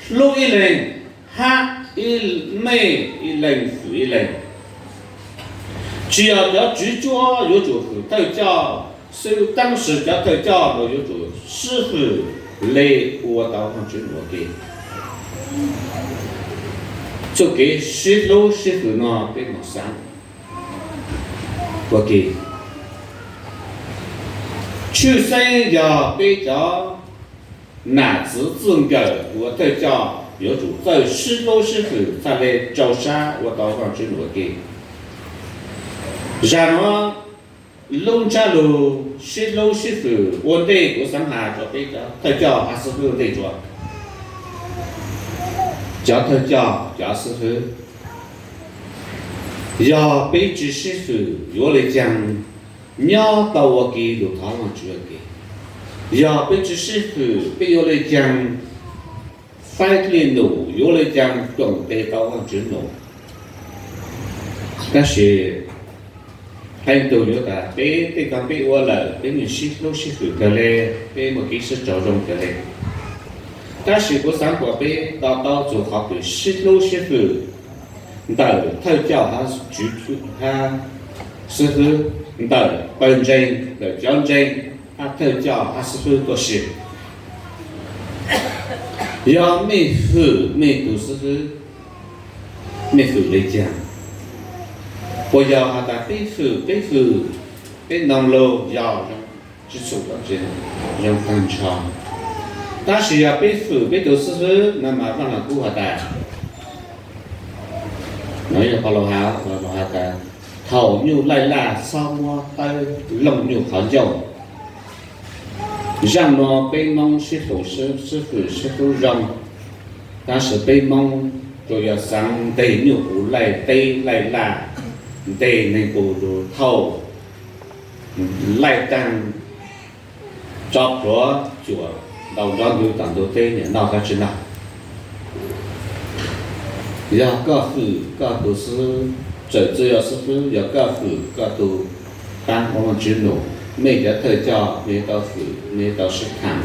hlub ib leeg, hab ib, mej ib leeg fwm ib leeg. Tsi yog cov tswv cuab yuav tsum fwm thawj coj xwb, tab sis cov thawj coj los yuav tsum sib fwm. li ua tau Vaajtswv num ua ke. Txuj kev sib hlub sib hwm no peb moog xaav ua ke. Tshwj xeeb yog peb cov nam txwv txwj nkawm uas thawj coj yuav tsum txawj sib hlub sib hwm txhaj le rau sab ua tau Vaajtswv num ua ke. Zag nuav lub ntsab lug sib hlub sib hwm ua ntej kuv xaav has rua peb cov thawj coj hab xib hwb ua ntej rua cov thawj coj cov xib hwb. Yog peb tsi sib hwm yuav le caag nyob tau ua ke lug thov Vaajtswv ua ke? Yog peb tsi sib hwm peb yuav le caag faib dlej num, yuav le caag koom tes tau Vaajtswv num? Tab sis qee tug yuav tas peb tej kag peb ua lawm, peb yeej sib hlub sib hwm kawg le, peb muaj kev sib raug zoo kawg le. Tab sis kuv xaav kuas peb to taub txug qhov kws sib hlub sib hwm ntawm thawj coj hab tswv hab xib hwb, ntawm pawg ntseeg, ntawm cov ntseeg hab thawj coj hab xib hwb tuaj si. Yog mej hwm mej tug xib hwb, mej hwm le caag? Puas yog has tas peb hwm peb hwm, peb noog lug yog tsi txhum dlaab tsi, zoo taag nrho. Tab sis yog peb hwm peb tug xib hwb no mas Vaaj Lug Kub has tas, no yog Paulus has, Paulus has tas, thaum nyuj laij laj txhob muab tawb looj nyuj qhov ncauj. Zaaj nuav peb Moob sib hwm sib hwm sib hlub zoo, tab sis peb Moob tsuas yog xaav nteg nyuj puv laij teb laij laj, nteg neeg puv lug thauj laij taag, tso plhuav cuam ntaus nrov ntug tom ntug teb, nim noj dlaab tsi noj? Yog koj hwm koj tug xib hwb, txawm tsi yog xib hwb, yog koj hwm koj tug paab ua Vaajtswv num, mej cov thawj coj mej yuav tau hwm, mej yuav tau sib thaam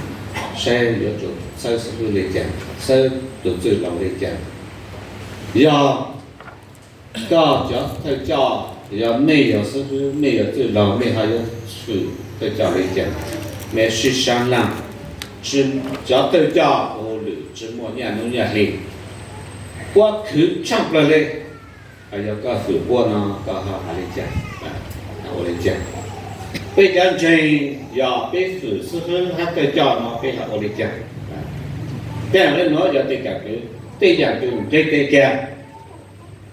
saib yuav tsum txhawb xib hwb le caag, txhawb tug txwj laug le caag. Yog koj cov thawj coj, yog mej yog xib hwb, mej yog txwj laug, mej ho yuav hwm thawj coj le caag? Mej sib sab laaj, cov thawj coj ua lwm tsi muaj nyaj nuj nyaj hli, puab khwv tshaaj plawg le. Yog koj hwm puab no koj ho has le caag, ua le caag? Peb cov ntseeg yog peb hwm xib hwb hab thawj coj no peb ho ua le caag? Tej le nuav yog tej yaam kws, tej yaam kws nqeg teg kag,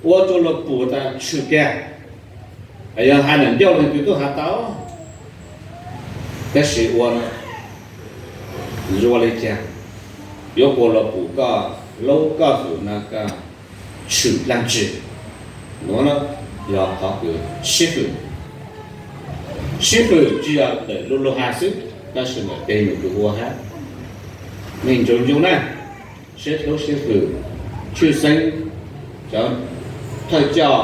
ua rua luag pum tas tshwm kag. Yog has nam ncauj leej twg tub has tau, tab sis ua no yuav le caag? Yuav puas luag pum koj hlub koj hwm no koj tshwm dlaab tsi? Nuav yog qhov kws sib hwm. Sib hwm tsi yog ntawm lug lug has xwb, tab sis ntawm tej num kws ua hab. Mej ntsoov ntsoov na, sib hlub sib hwm, tshwj xeeb cov thawj coj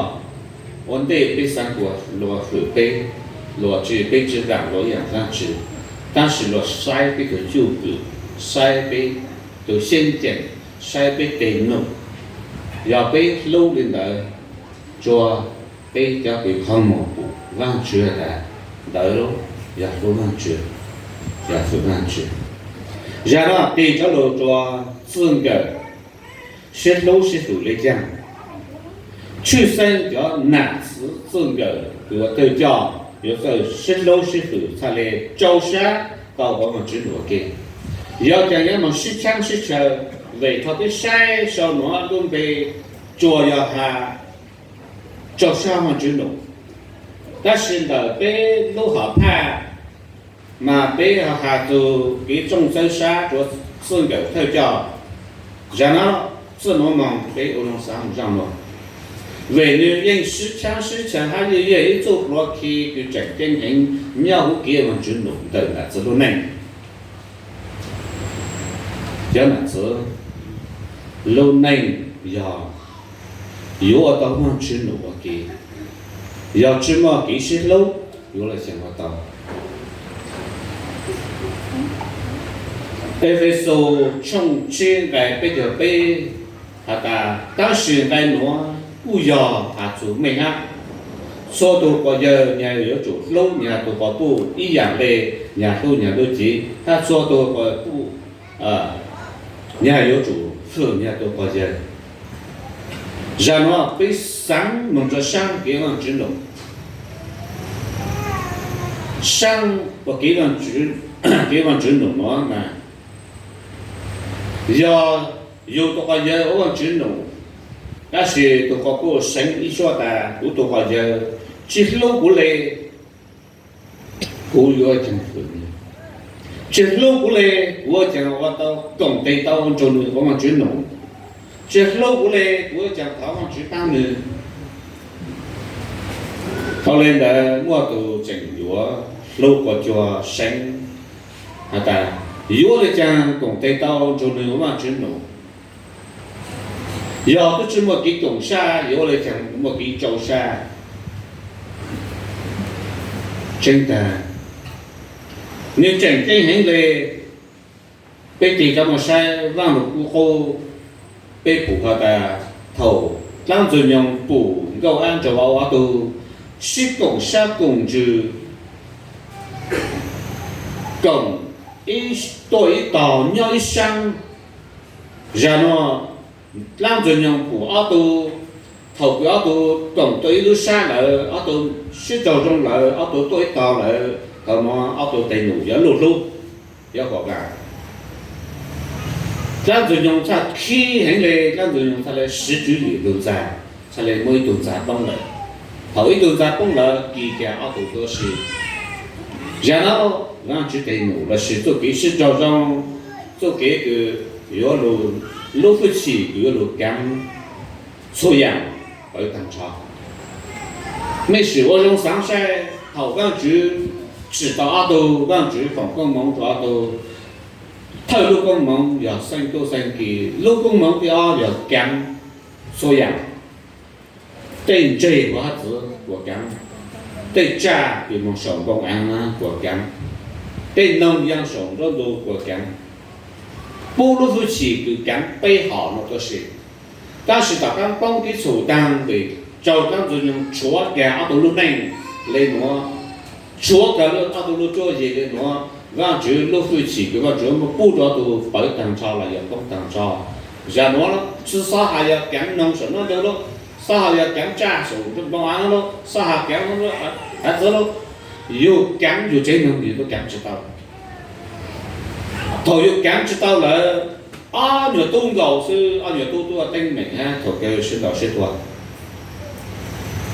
ua ntej peb xaav kuas luag hwm peb, luag tsi, peb tsi daam luag ib yaam dlaab tsi, tab sis luag saib peb tug cwj pwm, saib peb tug xyeeb ceem, saib peb teg num. Yog peb hlub le ntawd, tsuas peb cov kws qhoov moog pum Vaajtswv tas ntawd yog hlub Vaajtswv, yog hwm Vaajtswv. Zag no tig cov lug rua txwj nkawm, sib hlub sib hwm le caag? Tshwj xeeb cov nam txwv txwj nkawm kws ua thawj coj yuav txawj sib hlub sib hwm txhaj le rau sab tau ua Vaajtswv num ua ke. Yog caag yuav moog sib tshaab sib chaw, vim thaum peb saib sau nuav lub npe tsuas yog has rau sab Vaajtswv num, tab sis ntawm peb lub hom phaj mas peb has txug kev tsooj txawb sab rua txwj nkawm thawj coj. Zag no txwj nuav moog peb ua zoo xaav moog zaaj nuav, vim nwg yeej sib tshaab sib chaw hab yeej yog ib txuj pluav khi kws tseem ceeb heev nyob huv kev Vaajtswv num ntawm nam txwv lub neej. Cov nam txwv lub neej yog yuav ua tau Vaajtswv num ua ke, yog tsi muaj kev sib hlub yuav le caag ua tau? Efexus tshooj tsib nqai peb caug peb has tas, tab sis nqai nuav kuj yog has txug mej hab. Txhua tug quas yawg nyag yuav tsum hlub nyag tug quas puj ib yaam le nyag hlub nyag lub cev, hab txhua tug quas puj Nyag yuav tsum hwm nyag tus quas yawg. Zag nuav peb xaav moog rua saab kev Vaajtswv num, saab ua kev, kev Vaajtswv num nuav mas yog yug tus quas yawg ua Vaajtswv num, tab sis tus quas puj seev ib suab tas kuv tus quas yawg tsi hlub kuv le, kuv yuav caag hwm? Tsi hlub kuv le, kuv yuav caag ua tau koom tes tau nrug nwg ua Vaajtswv num? Tsi hlub kuv le, kuv yuav caag thov Vaajtswv paab nwg? Thaus le ntawd muaj tus tseem yuav hlub quas cuag seev has tas, yuav le caag koom tes tau nrug nwg ua Vaajtswv num? Yog tub tsi muaj kev koom sab, yuav ua le caag muaj kev tsau sab? Tseeb tag, nwg tseem ceeb heev le. Peb tig rov muaj saib Vaaj Lug Kub qub, peb pum has tas thaus dlaab Ntxwg Nyoog pum Nkauj Ab nrug Vauv ob tug sib koom sab koom ntsws, koom tuaj ib tog nyob ib saab. Zag nuav dlaab Ntxwg Nyoog pum ob tug, thaus kws ob tug koom tuaj ib lub sab lawm, ob tug sib raug zoo lawm, ob tug tuaj ib tog lawm, thaus nuav ob tug tes num yuav luj hlub, yuav huam vas. Dlaab Ntxwg Nyoog txhaj khib heev le, dlaab Ntxwg Nyoog txhaj le siv tswv yim tug ntxa, txhaj le muab ib tug ntxa poob lawm. Thaus ib tug ntxa poob lawm kis kag ob tug tuab si. Zag nuav Vaajtswv tes num lossis txuj kev sib raug zoo, txuj kev kws yuav lug, lub hwj chim kws yuav lug kaav txhua yaam pawv taag nrho. Mej sim ua zoo xaav saib, thaus Vaajtswv tsim tau ob tug, Vaajtswv foom koob moov rua ob tug, thawj lub koob moov yog xeeb tub xeeb ki, lub koob moov thib ob yog kaav txhua yaam. Tej ntseg huv hab txwv kuas kaav, tej tsaj kws moog saum npoo aav na kuas kaav, tej noog yaa saum nruab ntug kuas kaav, pub lub hwj chim kws kaav peb hom nuav tuab si. Tab sis tom qaab poob kib txhum taag vim raug dlaab Ntxwg Nyoog tshuav kag ob tug lub neej le nuav, tshuav kag ob tug lub cuab yig le nuav, Vaajtswv lub hwj chim kws Vaajtswv muab pub rua ob tug pawv taag nrho los yog poob taag nrho. Zag nuav tsi xob has yog kaav noog saum nruab ntug lawm, xob has yog kaav tsaj saum npoo aav lawm, xob has kaav aav txwv lawm, yug kaav yug tsev neeg yug tuaj kaav tsi tau. Thaus yug kaav tsi tau lawm, ob nyuag tub nkaus xwb, ob nyuag tub tuaj teeb meem hab thaus kawg sib ntaus sib tua.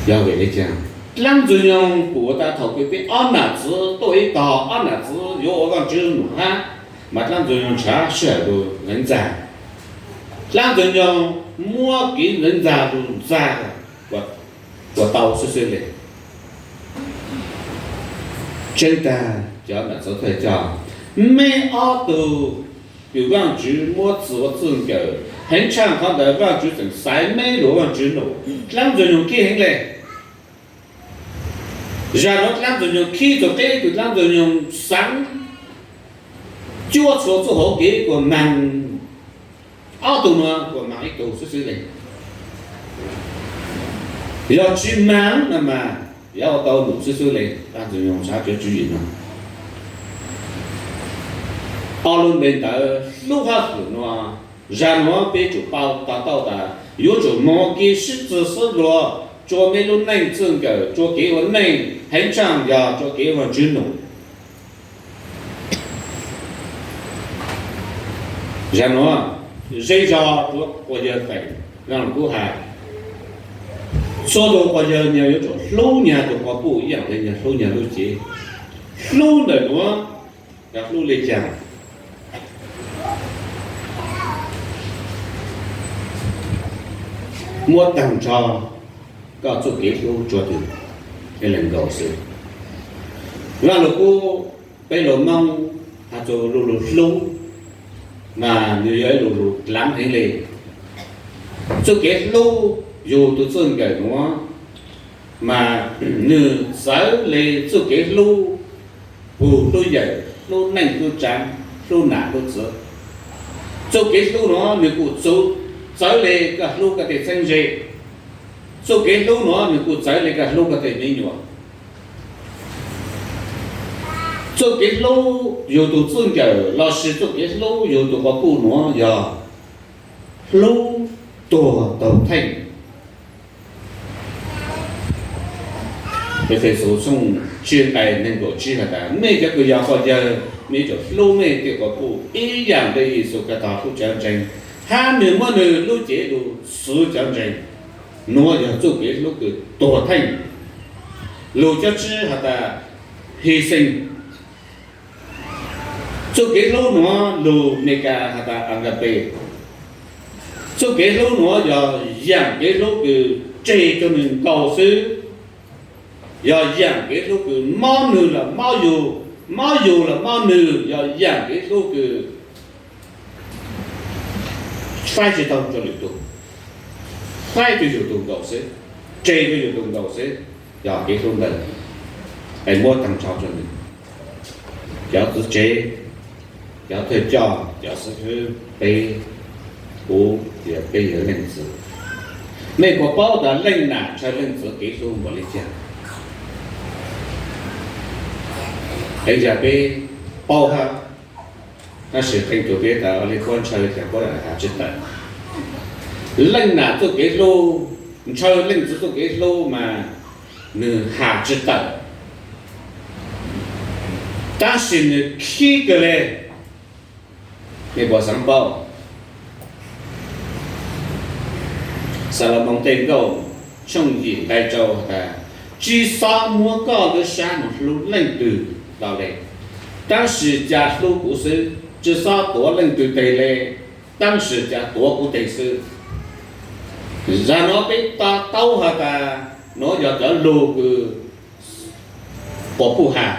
Yog vim le caag? Dlaab Ntxwg Nyoog pum tas thaus kws peb ob nam txwv tuaj ib tog, ob nam txwv yuav ua Vaajtswv num hab, mas dlaab Ntxwg Nyoog nrhav sij hawm lug ntxeev ntxag. Dlaab Ntxwg Nyoog muab kev ntxeev ntxag lug ntxag kuas tau xwb xwb le. Tseeb tag, cov nam txwv thawj coj, meb ob tug kws Vaajtswv muab txug ua txwj nkawm, heev tshaj qhov ntawd Vaajtswv tseem xaiv meb lug ua Vaajtswv num, dlaab Ntxwg Nyoog khib heev le. Zag nuav dlaab Ntxwg Nyoog khib txug qib kws dlaab Ntxwg Nyoog xaav cuab txhua txuj hauv kev kuas maag ob tug nuav kuas maag ib tug xwb xwb le. Yog tsi maag no mas yuav ua tau num xwb xwb le, dlaab Ntxwg Nyoog nrhav cov tswv yim no. Ob lub npe ntawd hlub hab hwm nuav, zag nuav peb tsum paub to taub tas yuav tsum moog kev sib txwv sib luag, tsua meb lub neej txwj nkawm, tsua kev ua neej, heev tshaj yog tsua kev Vaajtswv num. Zag nuav, zej zog rua quas yawg feem, Vaaj Lug Kub has, txhua tug quas yawg nyag yuav tsum hlub nyag tug quas puj ib yaam le nyag hlub nyag lub cev. Hlub ntawm nuav yog hlub le caag? Muab taag nrho koj txuj kev hlub tsua twg, ib leeg nkaus xwb. Vaaj Lug Kub, peb lug Moob has txug lug lug hlub, mas nwg yog ib lug lug dlaav heev le. Txuj kev hlub yug tug txwj nkawm nuav, mas nwg txawv le txuj kev hlub pug hlub yawm, hlub neej hlub tsaav, hlub nam hlub txwv. Txuj kev hlub nuav nwg kuj txawv le koj hlub koj tej txheeb ze. Txuj kev hlub nuav nwg kuj txawv le koj hlub koj tej me nyuam. Txuj kev hlub yug tug txij nkawm lossis txuj kev hlub yug tug quas puj nuav yog hlub tuag taug theej. Efexus tshooj tsib nqai neeg nkaum tsib has tas, mej cov kws yog quas yawg, mej yuav tsum hlub mej tej quas puj ib yaam le Yexus Khetos hlub cov ntseeg, hab nwg muab nwg lub cev lug xwv cov ntseeg. Nuav yog txuj kev hlub kws tuag theej. Lug cob tsib has tas hy sinh. Txuj kev hlub nuav lug Meskas has tas agape. Txuj kev hlub nuav yog yaam kev hlub kws tseg rua nwg nkaus xwb, yog yaam kev hlub kws mob nwg los mob yug, mob yug los mob nwg, yog yaam kev hlub kws faib tsi tau rua lwm tug, faib rua yug tug nkaus xwb, tseg rua yug tug nkaus xwb, yog kev hlub ntawd, es muab taag nrho rua nwg. Cov txiv tsev, cov thawj coj, cov xib hwb, peb, kuv, peb yog leej txiv. Mej puas paub tas leej nam ntshaw leej txiv kev hlub npaum le caag? Qee yam peb paub hab, tab sis qee tug peb tas ua le puab ntshaw cas puab has tsi tawm. Leej nam txuj kev hlub, ntshaw leej txiv txuj kev hlub mas nwg has tsi tawm, tab sis nwg khib kawg le. Mej puas xaav paub? Xalumoos tej nkauj tshooj yim nqai rau has tas, tsi xob muab koj lub sab moog hlub leej twg tau le, tab sis ca hlub kuv xwb. Tsi xob tuav leej twg teg le, tab sis ca tuav kuv teg xwb. Zag nuav peb to taub has tas nuav yog cov lug kws quas puj has.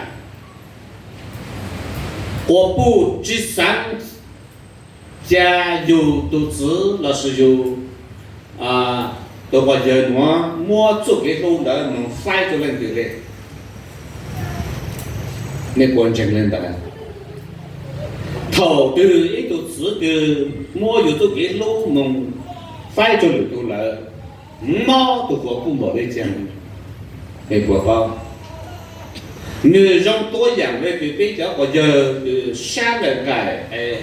Quas puj tsi xaav ca yug tug txiv lossis yug tug quas yawg nuav muab txuj kev hlub ntawd moog faib rua leej twg le. Mej puas ntseeg le ntawd? Thaum twg ib tug txiv twg muab yug txuj kev hlub moog faib rua lwm tug lawm, mob tug quas puj npaum le caag? Mej puas paub? Nwg zoo tuab yaam le kws peb cov quas yawg kws sab lawm nqaim es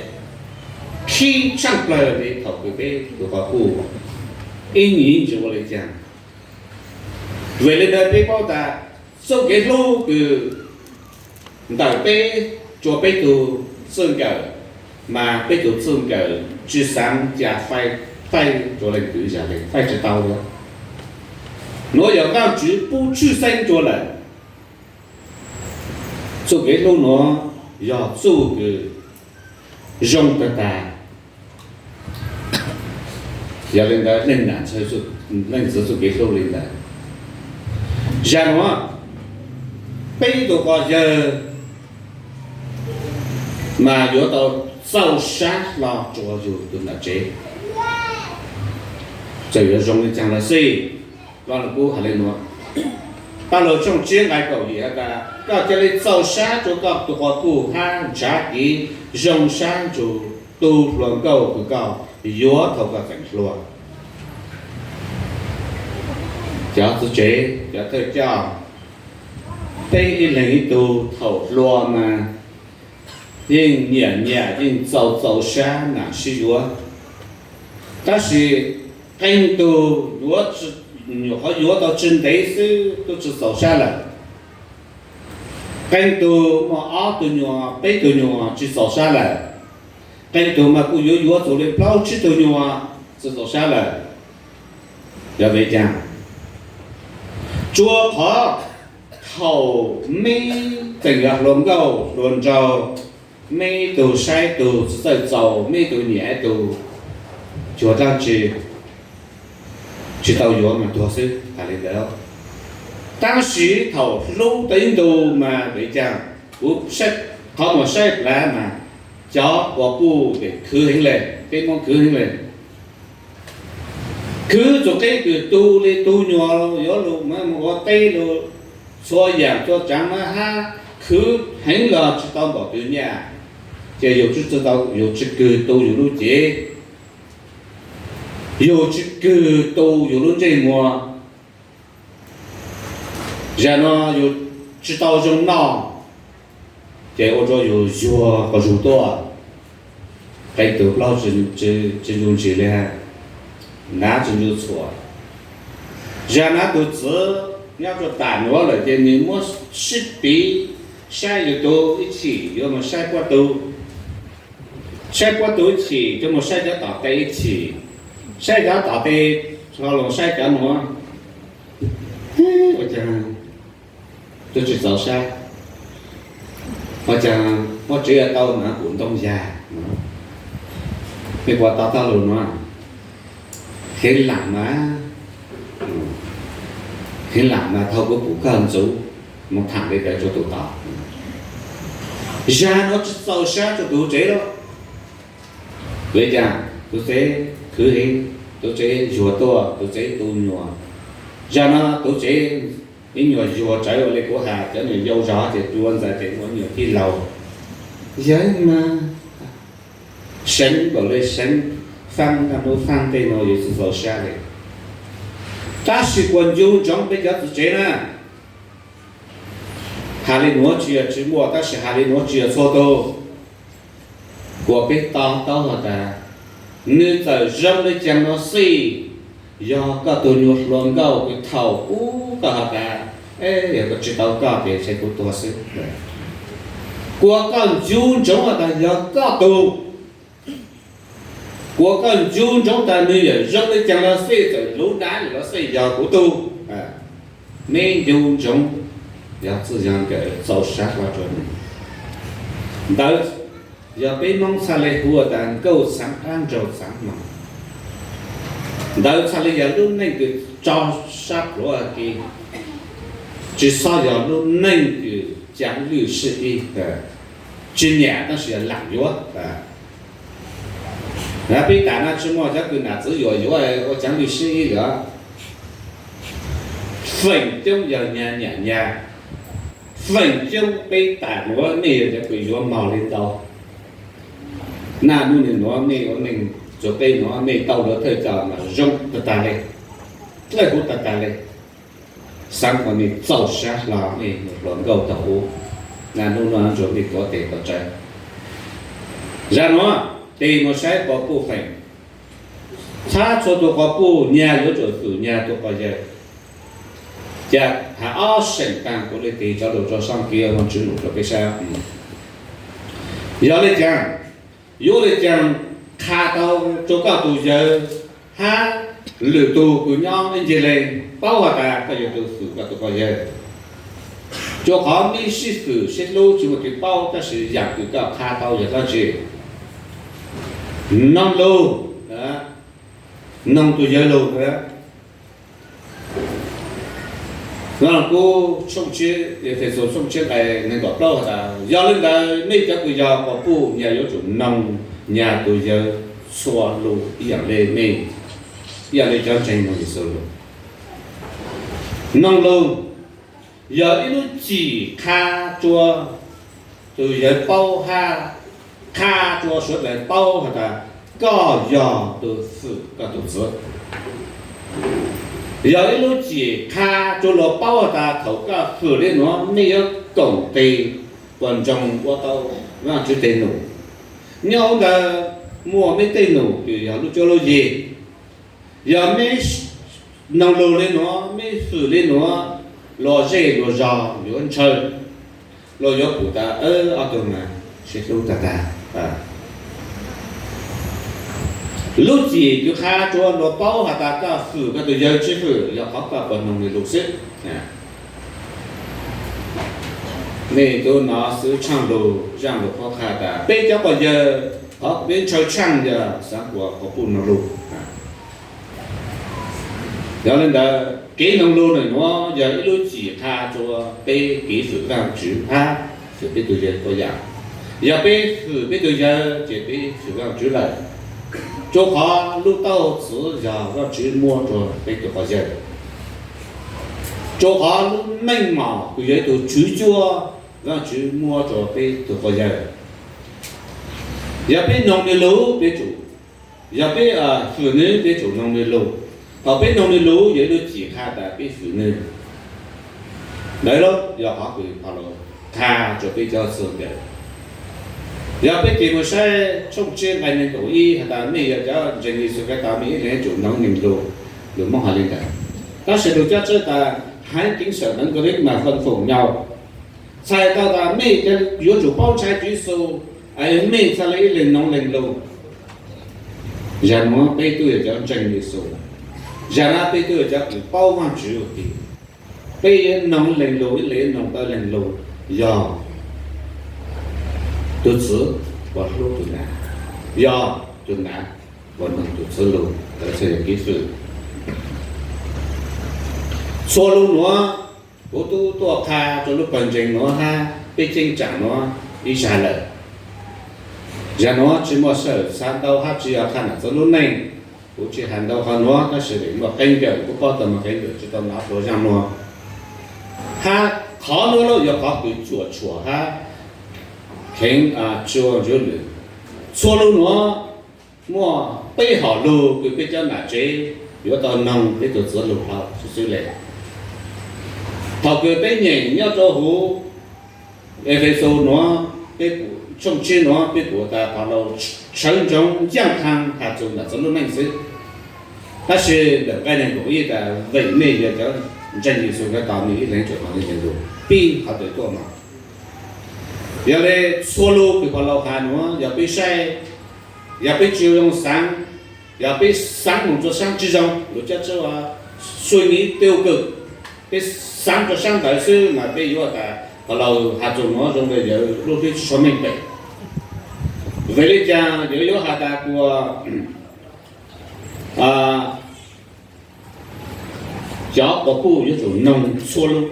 khib tshaaj plawg le thaum kws peb tug quas puj ib nyuag ntsis ua le caag. Vim le ntawd peb paub tas txuj kev hlub kws ntawm peb rua peb tug txij nkawm, mas peb tug txij nkawm tsi xaav ca faib, faib rua leej twg zag le, faib tsi tau le. Nuav yog Vaajtswv pub tshwj xeeb rua lawm. Txuj kev hlub nuav yog txuj kws zoo tag tag. Yog le ntawd leej nam ntshaw leej txiv txuj kev hlub le ntawd. Zag nuav peb tug quas yawg mas yuav tau txaus sab hlo rua yug tug nam tsev. Txawm yuav zoo le caag los xij, Vaaj Lug Kub has le nuav, Paj Lug tshooj tsib nqai kaum yim has tas, koj ca le txaus sab rua koj tug quas puj hab nrhav kev zoo sab nrug tug hluas nkauj kws koj yuav thaum koj tseem hluas. Cov txiv tsev, cov thawj coj, peb ib leeg ib tug thaum hluas mas yeej nyiam nyiam yeej txaus txaus sab nam sib yuav. Tab sis qee tug yuav, nyuam qhuav yuav tau tsi ntev xwb tub tsi txaus sab lawm. Qee tug muaj ob tug nyuas peb tug nyuas tsi txaus sab lawm. Qee tug mas kuj yuav yuav txug le plaub tsib tug nyuas tsi txaus sab lawm. Yog vim caag? Tsuas qhov thaum meb tseem yog hluas nkauj hluas nraug, meb tug saib tug tsi txawj txaus, meb tug nyiam tug, cuag dlaab tsi tsi tau yuav mas tuag xwb, has le ntawd. Tab sis thaum hlub tau ib ntu mas vim caag? Kuv saib, qhov muag saib plawv mas cov quas puj peb khwv heev le, peb Moob khwv heev le. Khwv txug qeb kws tu le tu nyuas, yuav lug mus ua teb lug, txhua yaam txhua tsaav mas hab khwv heev los tsi tau npaum twg nyaj, ces yus tsi, yus tsi kws tu yus lub cev, yus tsi kws tu yus lub ntsej muag. Zag nuav yus tsi tau zoo noj, Ces ua rau yus yuag quas zug tuaj, qee tus plaub tsis ncu ntsis li, nab tsis ncu txhuam. Zag nab tus txiv nyob rau tam nuav lawm ces nws muab sib piv saib yus tus ib chim yuav mus saib puab tus, saib puab tus ib chim yuav mus saib cov tom tej ib chim, saib cov tom tej, ho los saib cov nuav. Ua caag twb tsis txaus sab, ua caag muab tsev tau na kuv ntoo yag. Mej puas to taub lug nuav? Kheev lam mas, kheev lam mas thaum kuv pum koj ntxuv, mus tham li ntawd rua tus tod. Zag nuav tsis txaus sab rua tus tsev lawm. Li cas tus tsev khwv heev, tus tsev yuag tuaj, tus tsev tu nyuas. Zag nuav tus tsev ib nyuas yuag tsawv ua li kuv has, cov nyuas yau zog ces tua ntxaws ces ua nyuas tij laug. Yog mas seev npaum li seev, faaj naj nub faaj tej nuav yus tsis txaus sab li. Tab sis kuas ncu ntsoov peb cov txiv tsev na, has li nuav tsis yog tsis muaj, tab sis has li nuav tsis yog txhua tug. Kuas peb to taub has tas, nws txawm zoo li caag nuav xij, yog koj tug nyuas hluas nkauj kws thaum ub koj has tas, yog koj tsis tau koj ces ntshe kuv tuag xwb. Kuas koj ncu ntsoov has tas yog koj tug. Kuas koj ncu ntsoov tas nws yog zoo li caag los xij, txawm luv dab los xij, yog kuv tug. Mej ncu ntsoov, yog txwj yog nkawm txaus sab hlo rua nws. Ntawd yog peb Moob txhaj le hu tas nkauj xaav dlaab nraug xaav hmoov. Ntawd txhaj le yog lub neej kws tso sab pluav ke, tsis xob yog lub neej kws caav lwj sib ib, tsis nyam tab sis yog lam yuav. Peb tam no tsis muaj cov kws nam txiv yuam yuav ua caav lwj sib ib lawm. Feem coob yog nyag nyam nyag, feem coob peb tam nuav mej yog cov kws yuav mog li ntau. Naj nub nwg nuav mej ua neej, txug peb nuav mej tau luag thawj coj mas zoo tag tag le, dlawb huv tag tag le. Xaav kom mej txaus sab hlo mej hluas nkauj thaum ub, naj nub nuav ntsuag mej tuav tes tuav tsawv. Zag nuav tes mus saib quas puj feem, txhab txhua tug quas puj nyag yuav tsum fwm nyag tug quas yawg. Ca has ob seem taag kuv le tig cov lug rua sab kev Vaajtswv lug rua peb saib. Yog le caag, yuav le caag qha tau rua koj tug yawg hab lwm tug kws nyob ib ncig le paub has tas koj yuav tsum fwm koj tug quas yawg. Rua qhov mej sib fwm sib hlub tsis muaj tug paub, tab sis yaam kws koj qha tau yog dlaab tsi? Noog lug, noog tug yawg lug. Kub Efexus tshooj tshiab nqai neeg nkaum plaub has tas, yog le ntawd nej cov kws yog quas puj nyag yuav tsum noog nyag tug yawg txhua lug ib yaam le mej, ib yaam le cov ntseeg noog Yexus lug. Noog lug yog ib lub cim qha rua tug yawg paub hab qha rua suav dlawg paub has tas koj yog tug fwm koj tug txiv. Yog ib lub cim qha rua luag paub has tas thaum koj fwm le nuav mej yuav koom tes puas ntsoog ua tau Vaajtswv tej num. Nyob huv ntawd muaj mej tej num kws yog lub cuab lub yig. Yog mej noog lug le nuav, mej fwm le nuav, luag zej luag zog yuav ntshaw, luag yuav pum tas ob tug mas sib hlub tag tag. Lub cim kws qha rua luag paub has tas koj fwm koj tug yawg tsi fwm yog qhov koj puas noog nwg lug xwb. Mej tub nov xwb tshaaj lug zaaj lug qhuab qha tas peb cov quas yawg, qhov peb ntshaw tshaaj yog xaav kuas quas puj noog lug. Yog le ntawd kev noog lug nwg nuav yog ib lub cim qha rua peb kev fwm Vaajtswv hab fwm peb tug yawg puas yaam. Yog peb fwm peb tug yawg ces peb fwm Vaajtswv lawm. Rua qhov lub taub hau txwv yog Vaajtswv muab rua peb tug quas yawg. Rua qhov lub meej mom kws yog ib tug tswv cuab, Vaajtswv muab rua peb tug quas yawg. Yog peb noog nwg lug peb tsum, yog peb fwm nwg peb tsum noog nwg lug. Thaum peb noog nwg lug yog ib lub cim qha tas peb fwm nwg. Ntawd lub yog qhov kws Paulus qha rua peb cov txwj laug. Yog peb tig mus saib tshooj tsib nqai neeg nkaum ib has tas mej yog cov ntseeg Yexus Khetos mej ib leeg yuav tsum noog neeg lug, lug Moob has le ntawd. Tab sis lug coj tswb tas haiv keev sawm nees nkaum ib mas faj foom nyau txhais tau tas mej yuav tsum paub ntshai tswv Yexus, mej txhaj le ib leeg noog leeg lug. Zag nuav peb tub yog cov ntseeg Yexus, zag nuav peb tub yog cov kws paub Vaajtswv ua ke. Peb yuav noog leeg lug, ib leeg yuav noog tau leeg lug, yog tug txwv puas hlub tug nam, yog tug nam puas noog tug txwv lug, txhaj yog kev fwm. Txhua lug nuav kuv tub tuaj qha rua lub pawg ntseeg nuav hab peb cheeb tsam nuav ib zag lawm. Zag nuav tsi muaj sawv daws xaav ntau hab tsi yog qha nam txwv lub neej. Kuv tsi has ntau qhov nuav tab sis vim muaj qee yawm kuv paub tau mas qee yawm tsi tau nov dlua zaaj nuav. Hab qhov nuav lawm yog qhov kws tsuam tshuam hab kheev tsi ua ntsuj lwm. Txhua lug nuav muaj peb hom lug kws peb cov nam tsev yuav tau noog peb tug txwv lug hlo xwb xwb le. Thaum kws peb nyeem nyob rua huv Efexus nuav, peb pum tshooj tsib nuav peb pum tas Paulus tshawv ntsoov ncaaj thaaj has txug nam txwv lub neej xwb. Tab sis ntawm nqai neeg nkaum ib tas vim mej yog cov ntseeg Yexus Khetos mej ib leeg yuav tsum noog leeg lug, pib qhov twg tuaj mas. Yog le txhua lug kws Paulus has nuav yog peb saib, yog peb tsi zoo xaav, yog peb xaav moog rua saab tsi zoo, lug cov tswb suy nghĩ tiêu cực, peb xaav rua saab ntawd xwb mas peb yuav tas Paulus has txug nuav zoo le yawg lub hlwb tsi tshua meej pem. Vim le caag yawg yuav has tas kuas cov quas puj yuav tsum noog txhua lug.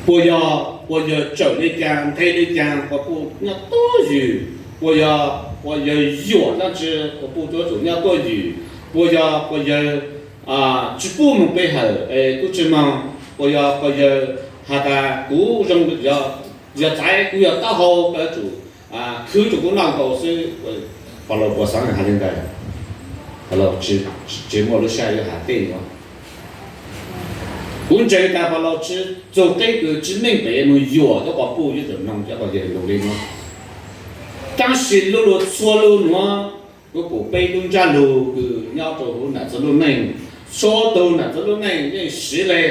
Puas yog, puas yog tsawm le caag, nthe le caag, quas puj nyob tuab ywm, puas yog, puas yog yuam dlaab tsi, quas puj yuav tsum nyob tuab ywm, puas yog, puas yog tsi pub moog pe hawm es tub tsi moog, puas yog, puas yog has tas kuv zoo, yog txaiv kuv yog taub hau koj yuav tsum khwv rua kuv noj nkaus xwb. Paulus puas xaav has le ntawd? Paulus tsi muaj lub sab yuav has tej nuav. Kuv ntseeg tas Paulus tsi, txug qeb kws tsi meej pem moog yuam cov quas puj yuav tsum noog cov quas yawg lug le nuav. Tab sis lu lug txhua lug nuav, kuv pum peb lub ntsab lug kws nyob rua huv nam txwv lub neej, txhua tug nam txwv lub neej yeej siv le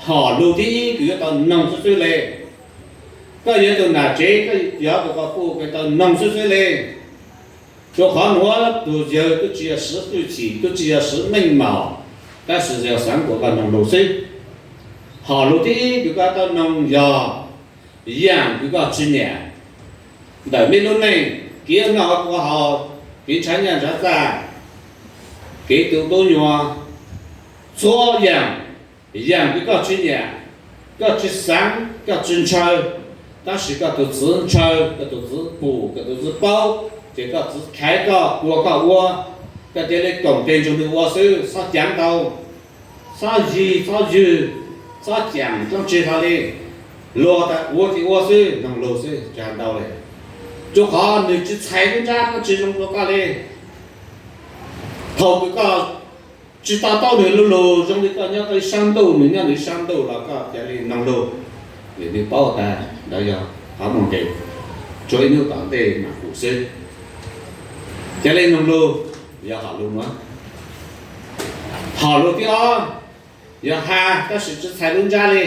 hom lug thib ib kws yuav tau noog xwb xwb le. Koj yog tug nam tsev, koj yog tug quas puj kws tau noog xwb xwb le. Rua qhov nuav tug yawg tub tsi yog siv hwj chim, tub tsi yog siv meej mom, tab sis yog xaav kuas koj noog lug xwb. Hom lug thib ib kws koj tau noog yog yaam kws koj tsi nyam ntawm mej lub neej, kev noj ua haus, kev ntshaw nyaj ntshaw txag, kev tu tub nyuas, txhua yaam, yaam kws koj tsi nyam, koj tsi xaav, koj tsi ntshaw, tab sis koj tug txwv ntshaw, koj tug txwv pum, koj tug txwv paub, ces koj txwv khaiv koj, kuas koj ua, koj cia le koom tes nrug nwg ua xwb, txhob caav ntau, txhob yig, txhob ywg, txhob caam dlaab tsi hlo le. Luag tas ua ces ua xwb, noog lug xwb, tsi has ntau le. Rua qhov nwg tsi txhais lub ntsab dlaab tsi zoo rua koj le. Thaum kws koj tsi to taub nwg lu lug, zoo li koj nyob koj ib saab ntuj, nwg nyob nwg ib saab ntuj los koj cia li noog lug, vim nwg paub tas ntawd yog qhov muaj nqis, tshuav ib hnub tom ntej mas pum xwb. Cia li noog lug, yog hom lug nuav. Hom lug thib ob, yog has tab sis tsi txhais lub ntsab le.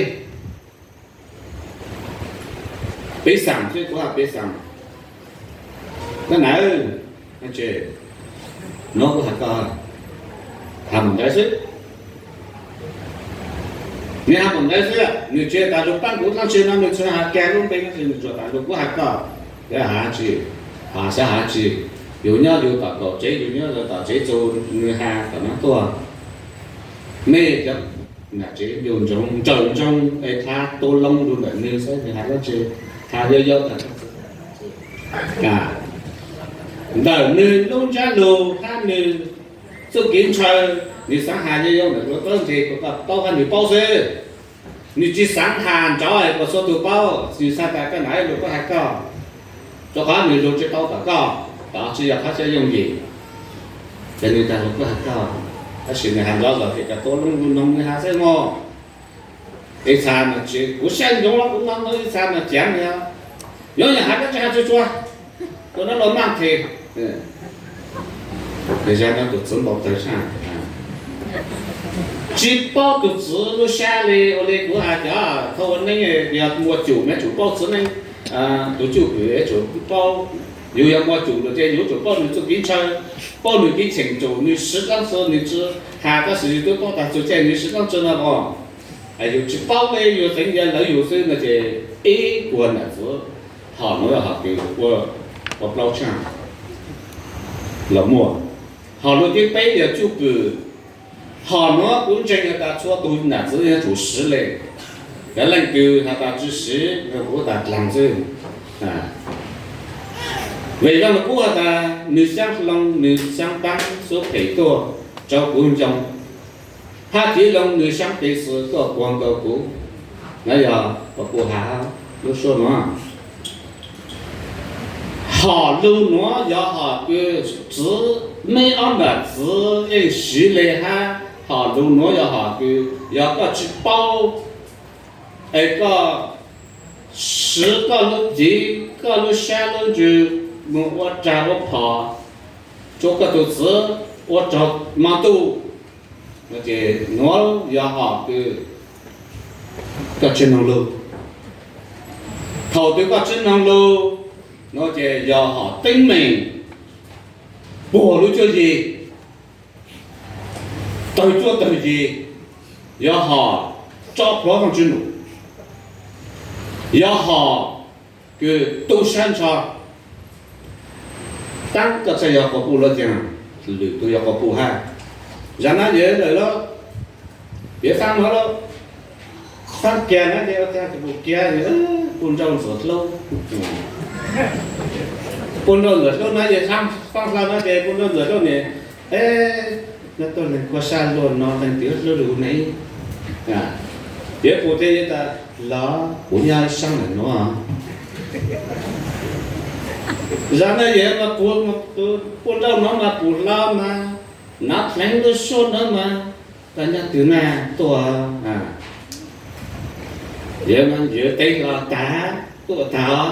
Peb xaam xwb, kuv has peb xaam. Koj nam, nuav kuv has koj, has mum ntawd xwb. Nwg has mum ntawd xwb, nwg tsi tas lug paab kuv dlaab tsi no, nwg tsi has kag lub npe dlaab tsi, nwg tsuas tas lug kuv has koj. Has tsi, has xaav has tsi, yug nyob yug tom kaum tsev, yug nyob yug tom tsev txug nwg has tom nuav tuaj. Mej cov nam tsev yug ntsoov nrawm ntsoov es txhad tu loo lug ntawm nwg saib nwg has dlaab tsi, has yau yau tas ntawm nwg lub ntsab lug hab nwg txuj kev ntshaw, nwg xaav has yau yau ntawm lub txuj kev ntshaw kuas koj paub hab nwg paub xwb. Nwg tsi xaav has nrov es kuas txhua tug paub, nwg xaav tas koj nam lug kuv has koj. Rua qhov nwg lug tsi tau tom koj, tod tsi yog qhov xyaw yooj yim. Ces nwg tas lug kuv has koj, tab sis nwg has nrov zog ces koj tu loo lug noog nwg has xwb mog. Ib txha mas tsis, kuv saib ntsoov los kuv no no ib txha mas ceev li. Yuav yog hais koj tsis hais tsuag tsuag, ua no los maj them. Zaj no tus txwv npau taws tshaj, tsis paub tus txwv lub sab li ua li kuv hais tias thaum ua neej yog muaj cum mas tsum paub txiv neej, tus cwj pwm tsum paub. Yus yog muaj cum lawm ces yus tsum paub nws txuj kev ntshaw, paub nws kev cheem tsum, nws siv dlaab tsi, nws tsi has tab sis yus twb paub tag txug caij nws siv dlaab tsi no os. Yus tsis paub li, yus tseev cia lawv yus xwb no ces ib puag nam txwv, hom nuav hom kws ua plaub tshaaj los muaj. Hom lug thib peb yog cwj pwm. Hom nuav kuv ntseeg has tas txhua tug nam txwv yuav tsum siv li. Cov leej twg has tas tsis siv, kuv tas dlaag xwb. Vim Vaaj Lug Kub has tas nws xyaab hloov, nws xyaab paab xub phem tuaj rau kuv ncoo, hab tiv loo nws xyaab tes xwm tuaj puag nkaus kuv. Nuav yog puj has lub suab nuav. Hom lug nuav yog hom kws txwv, meb ob nam txwv yeej siv li hab. Hom lug nuav yog hom kws yog koj tsis paub es koj siv koj lub cev, koj lub sab lub ntsws moog ua rag ua phom rua koj tug txwv ua raug moog tuj, nuav yog hom kws koj tsi noog lug. Thaum twg koj tsi noog lug, nuav ces yog hom teeb meem puag lub cuab yig, tawg cuab tawg yig, yog hom tso plhuav Vaajtswv num, yog hom kws tu sab ntsho. Taab koj txhaj yog quas puj lawm ces lwm tug yog quas puj hab. Zag nab yog lawm lawm, piav faab nuav lawm, faab kiag nab ces ua cas kuv kiag, puj nrauj ntxawm hlub. Puj nrauj ntxawm hlub nab ces faab hla nab ces puj nrauj ntxawm hlub ne, nab tuaj leeg kua sab luag no leej twg hlub lug ne. Piav puj teb tas los kuv nyob ib saab ntawm nuav. Zag nab yog mas puj nrauj nuav mas puj hla mas, nab dleev lub suab nuav mas, koj nyob twg nab tuaj, yog mas yog teb los tag, tuaj tag,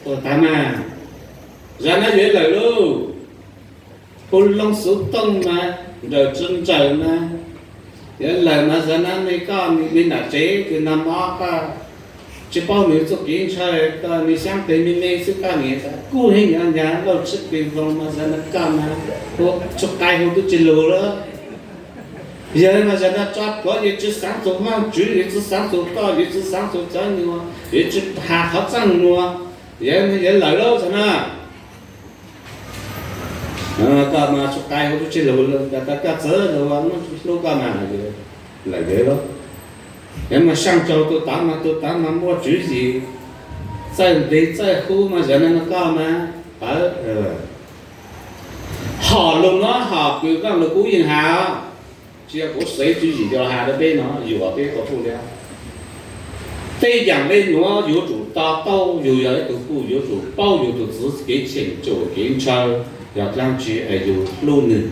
tuaj tag mas. Zag nab yog lawm lauj. Puj loo xuv tooj mas nrawm tsi nrawm mas, yog lawm mas zag nab ne koj ne nram tsev kws nag mob koj tsi paub nws txuj kev ntshaw, koj ne xyaab tes me me xwb koj niam kuj heev nyav nyav lauj, tsi pes voos mas zag nab koj mas, tsuj qai hu tub tsi lug lawm. Yog mas zag nab tso plhuav, yog tsi xaav txug Vaajtswv, yog tsi xaav txug koj, yog tsi xaav txug cov nyuas, yog tsi has qhov txaj muag, yog lawm lauj zag nab. Koj mas tsuj qai hu tub tsi lug, koj txawv lug, hlub koj mas lawm lauj. Yog mas saaj tsaug tug tod mas tug tod mas muaj tswv yim, txawj nplij txawj hub mas zag nab mas koj mas pawv. Hom lug nuav hom kws Vaaj Lug Kub yeej has, tsi yog kuv xeev tswv yim coj has rau peb no, yuam peb quas puj li. Tej yaam le nuav yuav tsum to taub, yug yog ib tug puj yuav tsum paub yug tug txwv kev cheem tsum kev ntshaw, yog dlaab tsi es yug hlub nwg,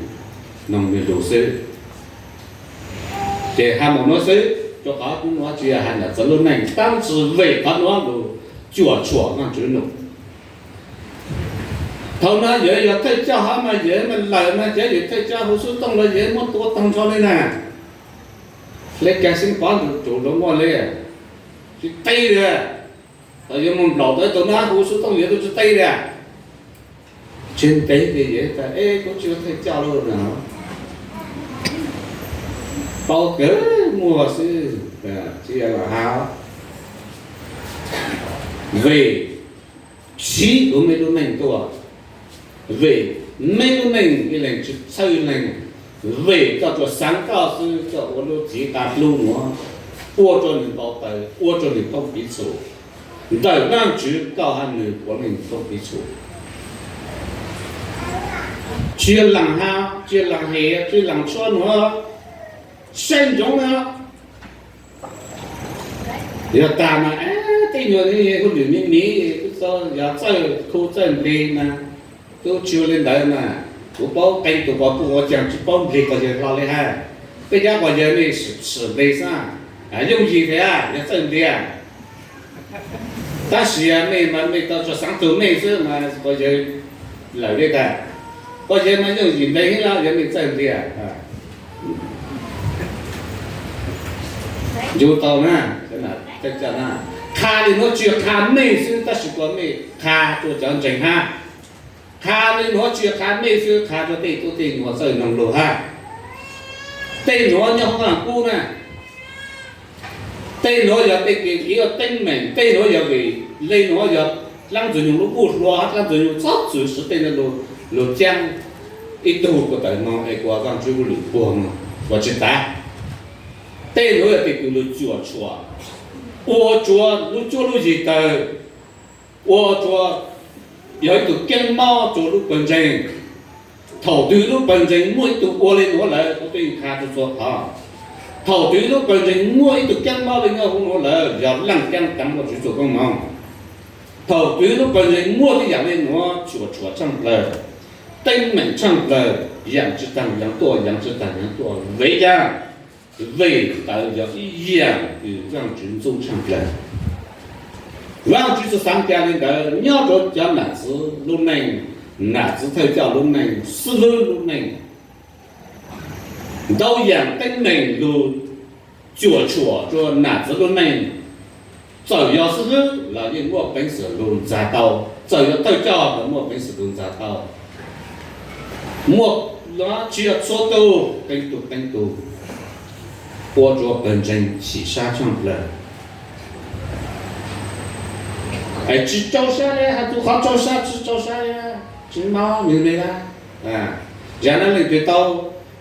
noog nwg lug xwb. Ces has moog nuav xwb, rua qhov kuv nuav tsi yog has ntawm txawv lub neej, tab tsi vim qhov nuav lug cuam tshuam Vaajtswv num. Thaum no yog, yog thawj coj hov mas yog mas lawm mas cov yog thawj coj hu xub tooj los yog muab tua taag nrho li na. Le kag xeeb pov ntug tsum lug muaj le, tsi teb li. Thaum yog moog nplaum tau ib tug nab hu xub tooj yog tub tsi teb li. Tsi teb li, yog tas eb kuv tsi ua thawj coj lawm no. Paub kawg muag xwb, tsi yog lam has. Vim siv kuv meb lub neej tuaj, vim meb lub neej ib leeg tsi txhawj leeg, vim koj tsuas xaav koj xwb, koj ua lub txiv qab hlub nuav, ua rua nwg npau taws, ua rua nwg thoob piv txhum. Ntawm Vaajtswv koj hab nwg puav leej thoob piv txhum. Tsi laam has, tsi laam hem, tsi laam tshuab nuav, saib ntsoov na. Yog tas mas tej nyuag hauj lwm me me, yog txawj khu txawj nplej mas, tub tsi ua le ntawd mas. Kuv paub qee tug quas puj ua caag tsi paub nplej quas yawg hlo le hab. Peb cov quas yawg ne sim nplej xwb. Yooj yim thiab yog txawj ntiag. Tab sis mej mas mej tau tsuas xaav tug mej xwb mas quas yawg lawm li tag. Quas yawg mas yooj yim ntev heev los yog mej txawj ntiag. Ncu tau na, qha li nuav tsi qha mej xwb tab sis quas mej qha rua cov ntseeg hab. Qha li nuav tsi qha mej xwb, qha rua tej tub tej nyuas txawj noog lug hab. Tej nuav nyob huv vaaj kub na. Tej nuav yog tej kev ua teeb meem, tej nuav yog vim le nuav yog dlaab ntxwg nyoog lub nkuj hlua hab dlaab ntxwg nyoog txhob txwm siv tej nuav lug caab ib tug ko taw moog es kuas Vaajtswv lwm puag moog ua tsi tav. Tej nuav yog tej kws lug cuam tshuam, ua rua lub cuab lub yig tawg, ua rua yog ib tug keeb mob rua lub pawg ntseeg. Thaum twg lub pawg ntseeg muaj ib tug ua le nuav lawm, kuv twb yeej qha rua txhua qhov, thaum twg lub pawg ntseeg muaj ib tug keeb mob le nyob huv nuav lawm, yog laaj kaab tav Vaajtswv txuj koob moov. Thaum twg lub pawg ntseeg muaj tej yaam le nuav cuam tshuam tshaaj plawg, teeb meem tshaaj plawg, yaam tsi taag yaam tuaj, yaam tsi taag yaam tuaj, vim caag? Vim ntawd yog ib yaam kws Vaajtswv ntxub tshaaj plawg. Vaajtswv txuj xaav ca le ntawd nyob rua cov nam txwv lub neej, nam txwv thawj coj lub neej, xib hwb lub neej. Ntau yaam teeb meem lug cuam tshuam rua nam txwv lub neej, txawm yog xib hwb los yeej muaj peev xwm lug ntxag tau, txawm yog thawj coj los muaj peev xwm lug ntxag tau. Muaj, tsi yog txhua tug, qee tug qee tug, ua rua pawg ntseeg chim sab tshaaj plawg. Es tsi rau sab le, has tug qhov rau sab tsi rau sab le, tsi mob nwg le la. Zag nab leej twg tau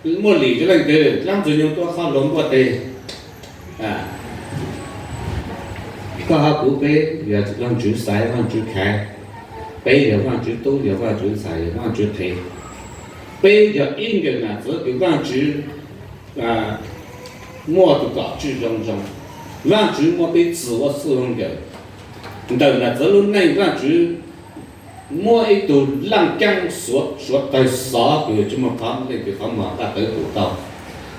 muaj lim rua leej twg, dlaab ntxwg nyoog tuaj qhov luag npuaj teg. Koj hab kuv peb yog Vaajtswv xaiv, Vaajtswv khaiv, peb yog Vaajtswv tub, yog Vaajtswv ntxhais, yog Vaajtswv qhev. Peb yog ib nkawm nam txwv kws Vaajtswv muaj tug kom tswj zoo zoo. Vaajtswv muaj peb txwv ua txwj zoo nkawm. Ntawm nam txwv lub neej Vaajtswv muaj ib tug laaj kaab suav tawg xov kws tsi muaj qhov leej twg qhov muag qaj tawv pum tau.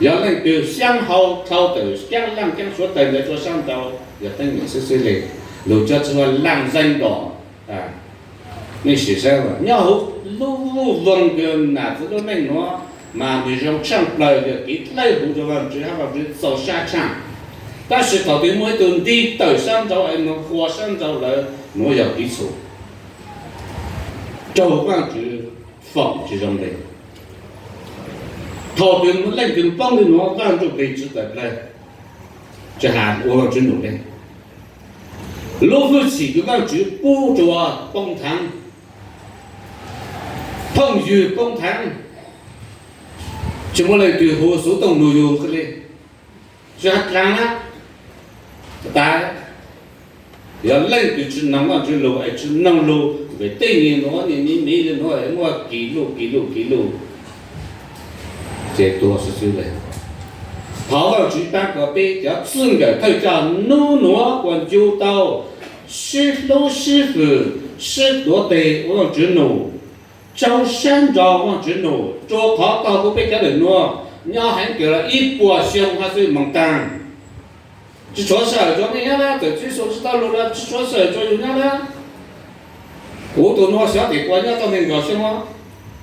Yog leej twg xyaab hau dhau tawm kaab laaj kaab suav tawg ntawd rua sab nrau, yog teeb meem xwb xwb le, lug cov tsi ua laaj zeeg nrom. Nej sim saib nyob huv lub vuj voog kws nam txwv lub neej nuav mas nwg zoo tshaaj plawg, yog kev dlawb huv rua Vaajtswv hab Vaajtswv txaus sab tshaaj. Tab sis thaum twg muaj ib tug nti tawm sab nrau es moog huas sab nrau lawm, nuav yog kev txhum, raug Vaajtswv foom tsi zoo le. Thaum twg leej twg poob le nuav, Vaaj Ntsuj Plig tsi tawm dlawg, tsi has ua Vaajtswv num le. Lub hwj chim kws Vaajtswv pub rua poob thaav, phooj ywg poob thaav, tsi muaj leej twg hu xuv tooj nug yug le. Tsi has dlaag na, tas, yog leej twg tsi noog Vaajtswv lug es tsi noog lug vim tej nyuag nuav, nyuag miv miv le nuav es muaj kis lug kis lug kis lug, ces tuag xwb xwb le. Thov Vaajtswv pab kom peb cov txwj nkawm thawj coj nub nuav kuas ncu tau sib hlub sib hwm, sib tuav teg ua Vaajtswv num, rau sab nrau Vaajtswv num, rua qhov tau kuv peb cov lwm nuav nyob heev kawg los ib puas xyoo hab xwb moog taag. Tsi tshuav sij hawm rua nej nyob na, txawm Tswv Yexus tsi tau lug los tsi tshuav sij hawm rua yug nyob na. Kuv tug nuav xyov tes puas nyob tau neeg nkaum xyoo,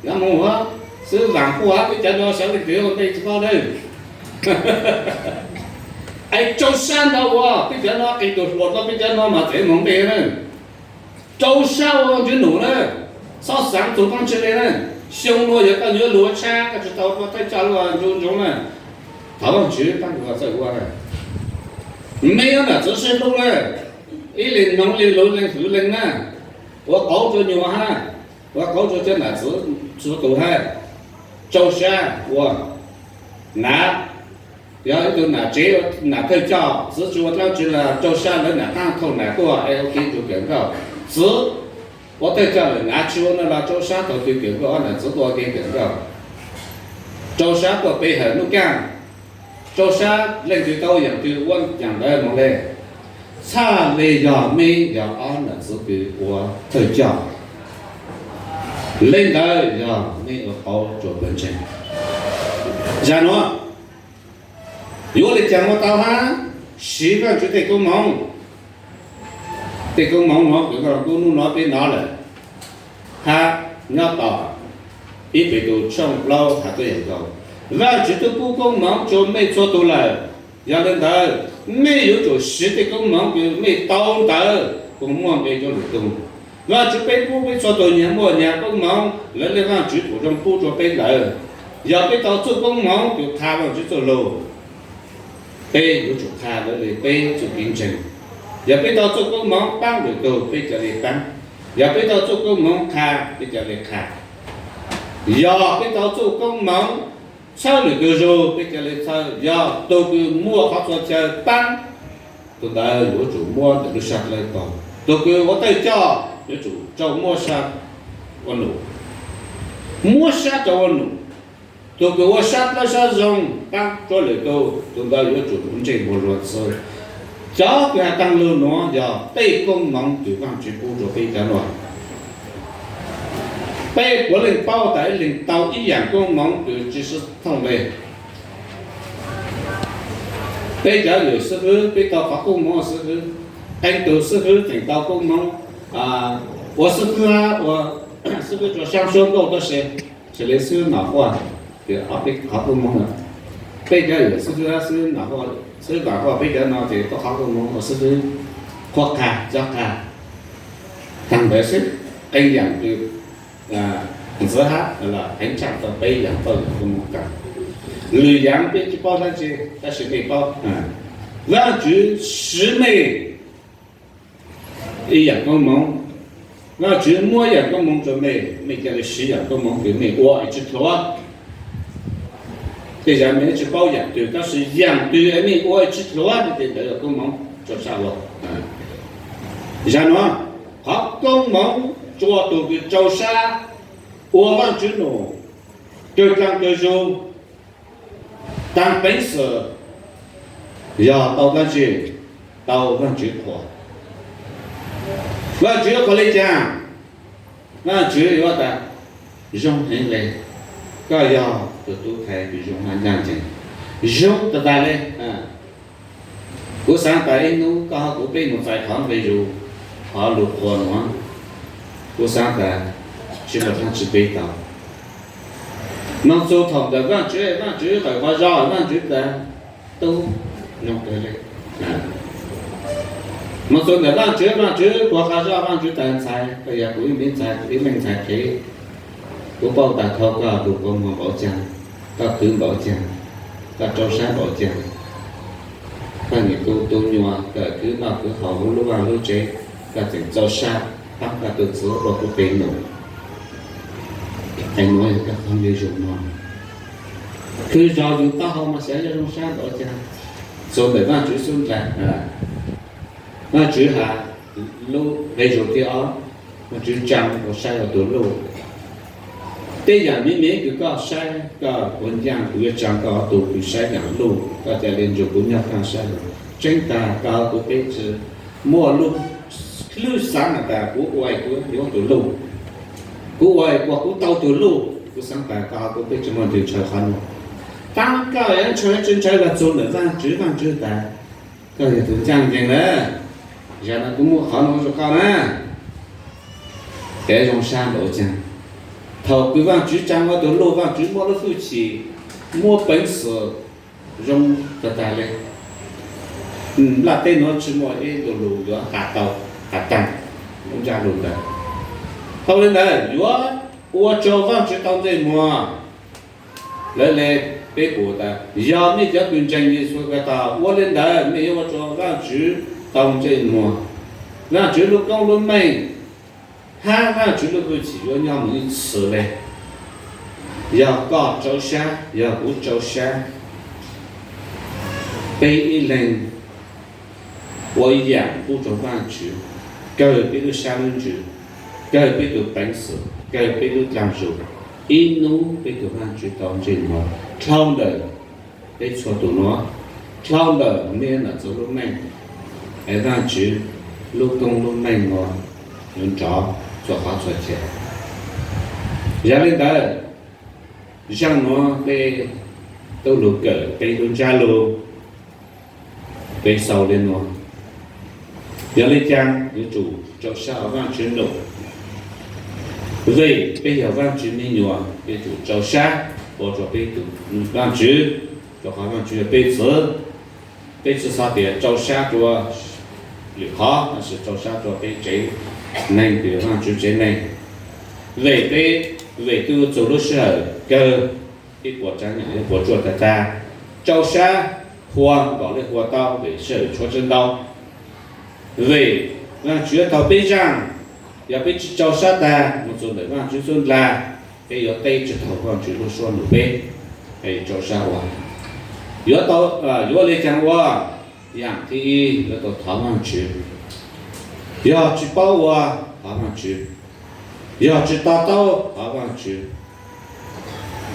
nyob moog hab xwb vaam quaj hab peb cov nuav xyov leej twg ua ntej tsi paub nawb. Es rau sab nrau ua peb cov nuav, qee tug hluas nuav peb cov nuav mas txawm moog ntej na. Rau sab ua Vaajtswv num na, txhob xaav txug paab tseg le na. Xyoo nuav yog koj yuav lug tshab, koj tsi tau ua thawj coj lug ntsoov ntsoov na, thov Vaajtswv pab txawj ua na. Mej yuav nam txwv sib hlub na, ib leeg noog ib leeg lug, leej hwv leej na, ua qauv rua nyuas hab, ua qauv rua cov nam txwv txhua tug hab. Rau sab ua, nam, yog ib tug nam tsev, nam thawj coj, txwv tsi ua dlaab tsi los rau sab lawv nam qaab thauj nam tuaj es ua kev kawm nkauj. Txwv ua thawj coj lawm nam tsi ua no los rau sab thaum twg kawm nkauj, nam txwv tuaj ua kev kawm nkauj. Rau sab tuaj pe hawm nub kaaj, rau sab leej twg tau yaam twg ua yaam ntawd moog le. Txhaj le yog mej yog ob nam txwv kws ua thawj coj, le ntawd yog mej ua qauv rua pawg ntseeg. Zag nuav yuav le caag ua tau hab? siv Vaajtswv tej koob moov. Tej koob moov nuav kws koj lug nub nuav peb nov lawm, hab nyob tom ib Petus tshooj plaub has tuab yam nkaus. Vaajtswv twb pub koob moov rua mej txhua tug lawm, yog le ntawd mej yuav tsum siv tej koob moov kws mej tau ntawd kuas muaj nqe rua lwm tug. Vaajtswv peb pub peb txhua tug nyag muaj nyag koob moov lawv le Vaajtswv thaum zoo pub rua peb ntawd. Yog peb tau txuj koob moov kws qha Vaajtswv txuj lug, peb yuav tsum qha lawv le peb txuj kev ntseeg. Yog peb tau txuj koob moov paab lwm tug, peb ca le paab. Yog peb tau txuj koob moov qha, peb ca le qha. Yog peb tau txuj koob moov txhawb lwm tug zug, peb ca le txhawb. Yog tug kws muaj qhov txhua chaw paab, tug ntawd yuav tsum muab ntawm lub sab dlawb tau. Tug kws ua tawj coj yuav tsum rau muab sab ua num, muab sab rau ua num. Tug kws ua sab dlawb sab zoo paab rua lwm tug, tug ntawd yuav tsum ntsej muag luag ntxhi. Cov kws has taag lug nuav yog tej koob moov kws Vaajtswv pub rua peb cov nuav. Peb puav leej paub tas ib leeg tau ib yaam koob moov kws tsi sib thooj le. Peb cov yawm xib hwb, peb tau qhov koob moov xib hwb, qee tug xib hwb tseem tau koob moov ua xib hwb hab ua xib hwb rua saab suab nkauj tab sis tsi le xib hwb Nom Huaj, ob peb qhov koob moov. Peb cov yawm xib hwb hab xib hwb Nom Huaj, xib hwb Nom Huaj peb cov no ces tau qhov koob moov ua xib hwb qhuab qha, cob qha. Taag ntawd xwb, qee yaam kws ntxiv hab los heev tshaj tau peb yaam tau koob moov kawg. Lwm yaam peb tsi paub dlaab tsi, tab sis mej paub, Vaajtswv siv mej ib yaam koob moov. Vaajtswv muab yaam koob moov rua mej, mej ca le siv yaam koob moov kws mej ua es tsi dlhuav. Tej zag mej tsi paub yaam twg, tab sis yaam twg es mej ua es tsi dlhuav no ces ntawd yog koob moov rau sab ua. Zag nuav, qhov koob moov rua tug kws rau sab ua Vaajtswv num, kawg dlaag kawg zug, taag peev xwm, yog tau dlaab tsi? Tau Vaajtswv qhuas. Vaajtswv qhuas le caag? Vaajtswv yuav tas, zoo heev le, koj yog tug tub thaiv kws zoo maj ncaaj nceeg, zoo tag tag le. Kuv xaav tas ib hnub koj hab kuv peb mus txais qhov nqe zug, qhov lug qhuas nuav, kuv xaav tas tsi muaj dlaab tsi peb tau. Moog txug thaum ntawm Vaajtswv, Vaajtswv qhwv qhov zog, Vaajtswv tas, tub, zoo kawg le. Moog txug ntawm Vaajtswv, Vaajtswv qhwv qhov zog, Vaajtswv tas, ntxhais, koj yog kuv ib me ntxhais, kuv ib leej ntxhais qhev. Kuv paub tas thaum koj lug koob moov npaum caag, koj khwv npaum caag, koj rau sab npaum caag, koj niam tu tu nyuas, koj khwv noj khwv haus huv lub vaaj lub tsev, koj tseem rau sab paab koj tug txiv ua kuv peb num. Es nuav yog koj qhov nqe zug no. Khwv zog yug taub hau mas xyov yog zoo sab npaum caag. Txug ntawm Vaajtswv xub ntiag, Vaajtswv has lub nqe zug thib ob, Vaajtswv tsaa ua saib ua tug luj. Tej yaam me me kws koj saib, koj ua ncaaj kuv yuav tsaa koj ua tug kws saib yaam luj, koj ca le nrug kuv nyob kaaj saib. Tseeb tas koj kuv peb tsi muaj lub hlwb xaav has tas kuv ua kuv yuav tug luj, kuv ua kuas kuv tau tug luj. Kuv xaav tas koj kuv peb tsi muaj nrug ntshaw qhov nuav. Taab koj yuav ntshaw tsi ntshaw los txug ntawm Vaajtswv, Vaajtswv tas, koj yog tug ncaaj nceeg lawm, zag no kuv muab qhov nuav rua koj na. Kev zoo sab npaum caag, thaum kws Vaajtswv tsaa ua tug luj, Vaajtswv muab lub hwj chim, muab peev xwm zoo tag tag le. Nplaj teb nuav tsi muaj ib lu lug yuav has tau, has taag lub ntsab lug ntawd. Tau le ntawd yuav ua rua Vaajtswv tau ntsej muag. Lawv le peb pum tas yog mej cov kws ntseeg Yexus Khetos ua le ntawd mej yuav ua rua Vaajtswv tau ntsej muag. Vaajtswv lub koob lub meej hab Vaajtswv lub hwj chim yuav nyob mus ib txhis le. Yog koj rau sab, yog kuv rau sab, peb ib leeg ua yaam pub rua Vaajtswv, kawg peb lub sab lub ntsws, kawg peb tug peev xwm, kawg peb lub dlaag zug, ib nub peb tug Vaajtswv tau ntsej muag dhau ntawm peb txhua tug nuav, dhau ntawm mej nam txug lub neej, es Vaajtswv lub koob lub meej nuav yuav nrov txhua qhov txhua chaw. Yog le ntawd, zaaj nuav peb tub lug kawm peb lub ntsab lug, Peb xaus li nuav, yog le caag yuav tsum rau sab ua Vaajtswv num? Vim peb yog Vaajtswv me nyuam, yuav tsum rau sab ua rua peb tug Vaajtswv, rua qhov Vaajtswv yog peb txwv. Peb tsi xav tias rau sab rua lwm qhov, tab sis rau sab rua peb tsev neeg, peb Vaajtswv tsev neeg. Vim peb, vim twb txug lub sij hawm kawg, ib puas tsaam nyam ib puas tsuaj tag tag, rau sab hua nkaus le hua tau vim sij hawm tshuav tsi ntau. Vim Vaajtswv yuav taug peb zaaj, yog peb tsi rau sab tag moog txug ntawm Vaajtswv xub ndlag, peb yuav teb tsi taug Vaajtswv lub suab num peb. Rau sab ua, yuav tau, yuav le caag ua? Yaam thib ib, yuav tau thov Vaajtswv. Yog tsi paub ua, thov Vaajtswv. Yog tsi to taub, thov Vaajtswv.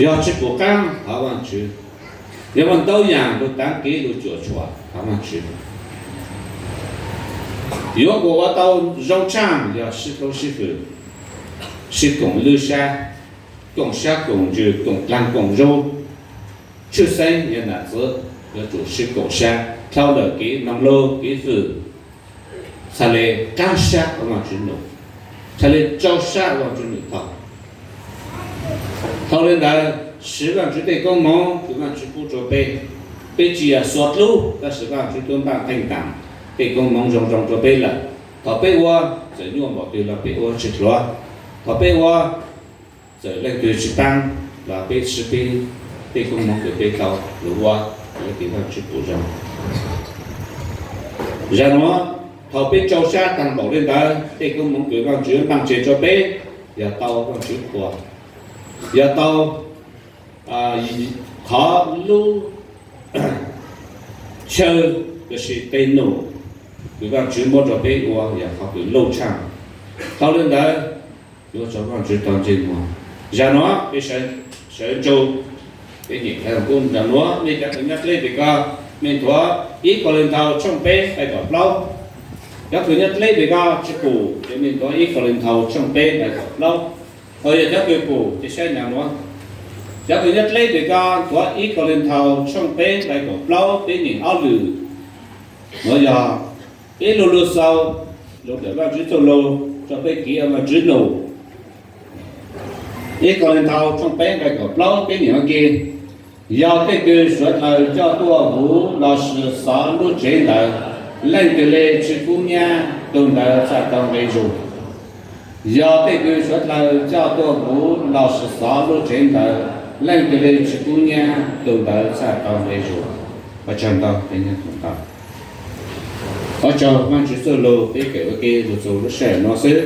Yog tsi pum qaab, thov Vaajtswv. Yog muaj ntau yaam lug taav kev lug cuam tshuam, thov Vaajtswv. Yuav kuas ua tau zoo tshaaj yog sib hlub sib hwm, sib koom lwj sab, koom sab koom ntsws, koom dlaag koom zug. Tshwj xeeb yog nam txiv yuav tsum sib koom sab dlhau ntawm kev noog lug kev fwm, txhad le qaab sab ua Vaajtswv num, txhad le rau sab ua Vaajtswv num taug. Dhau le ntawd, siv Vaajtswv tej koob moov kws Vaajtswv pub rua peb. Peb tsi yog xuas dlub, tab sis Vaajtswv tub npaaj theej taam tej koob moov zoo zoo rua peb lawm. Thaum peb ua, txawm nyuaj npaum twg los peb ua tsi hluav. Thaum peb ua, txawm leej twg tsi paab los peb siv peb tej koob moov kws peb tau lug ua, yuav tiv Vaajtswv pum zoo. Zaam nuav, thaum peb rau sab taag npaum le ntawd, tej koob moov kws Vaajtswv npaaj tseg rua peb, yog tau Vaajtswv qhuas, yog tau qhov lub chaw lossis tej num kws Vaajtswv muab rua peb ua yog qhov kws lauj tshaaj. Dhau le ntawd, yuav rua Vaajtswv tau ntsej muag. Zaam nuav peb sawv ntsug, peb nyeem Nqe Laug Kub zaam nuav, mej cov kws nyob dleb pem ko, mej nthuav Ib Kauleethaus tshooj peb nqe kaum plaub. Cov kws nyob dleb pem ko tsi pum ces mej nthuav Ib Kauleethaus tshooj peb nqe kaum plaub. Ho yog cov kws pum ces saib nyav nuav. Cov kws nyob dleb pem ko nthuav Ib Kauleethaus tshooj peb nqe kaum plaub, peb nyeem ob lwm. Nuav yog peb lu lug xaus lug ntawm Vaajtswv txuj lug rua peb kev ua Vaajtswv num. Ib Kauleethaus tshooj peb nqe kaum plaub, peb nyeem ua ke. Yog tej kws suav dlawg coj tuaj huv lossis xov lub tsev ntawd, leej twg le tsi kub nyab, tug ntawd txhaj tau nqe zug. Yog tej kws suav dlawg coj tuaj huv lossis xov lub tsev ntawd, leej twg le tsi kub nyab, tug ntawd txhaj tau nqe zug. Ua tsaug ntau, peb nyob tau ntau. Ua tsaug Vaajtswv txuj lug, peb kawm ua ke lug txug lub sij hawm nuav xwb.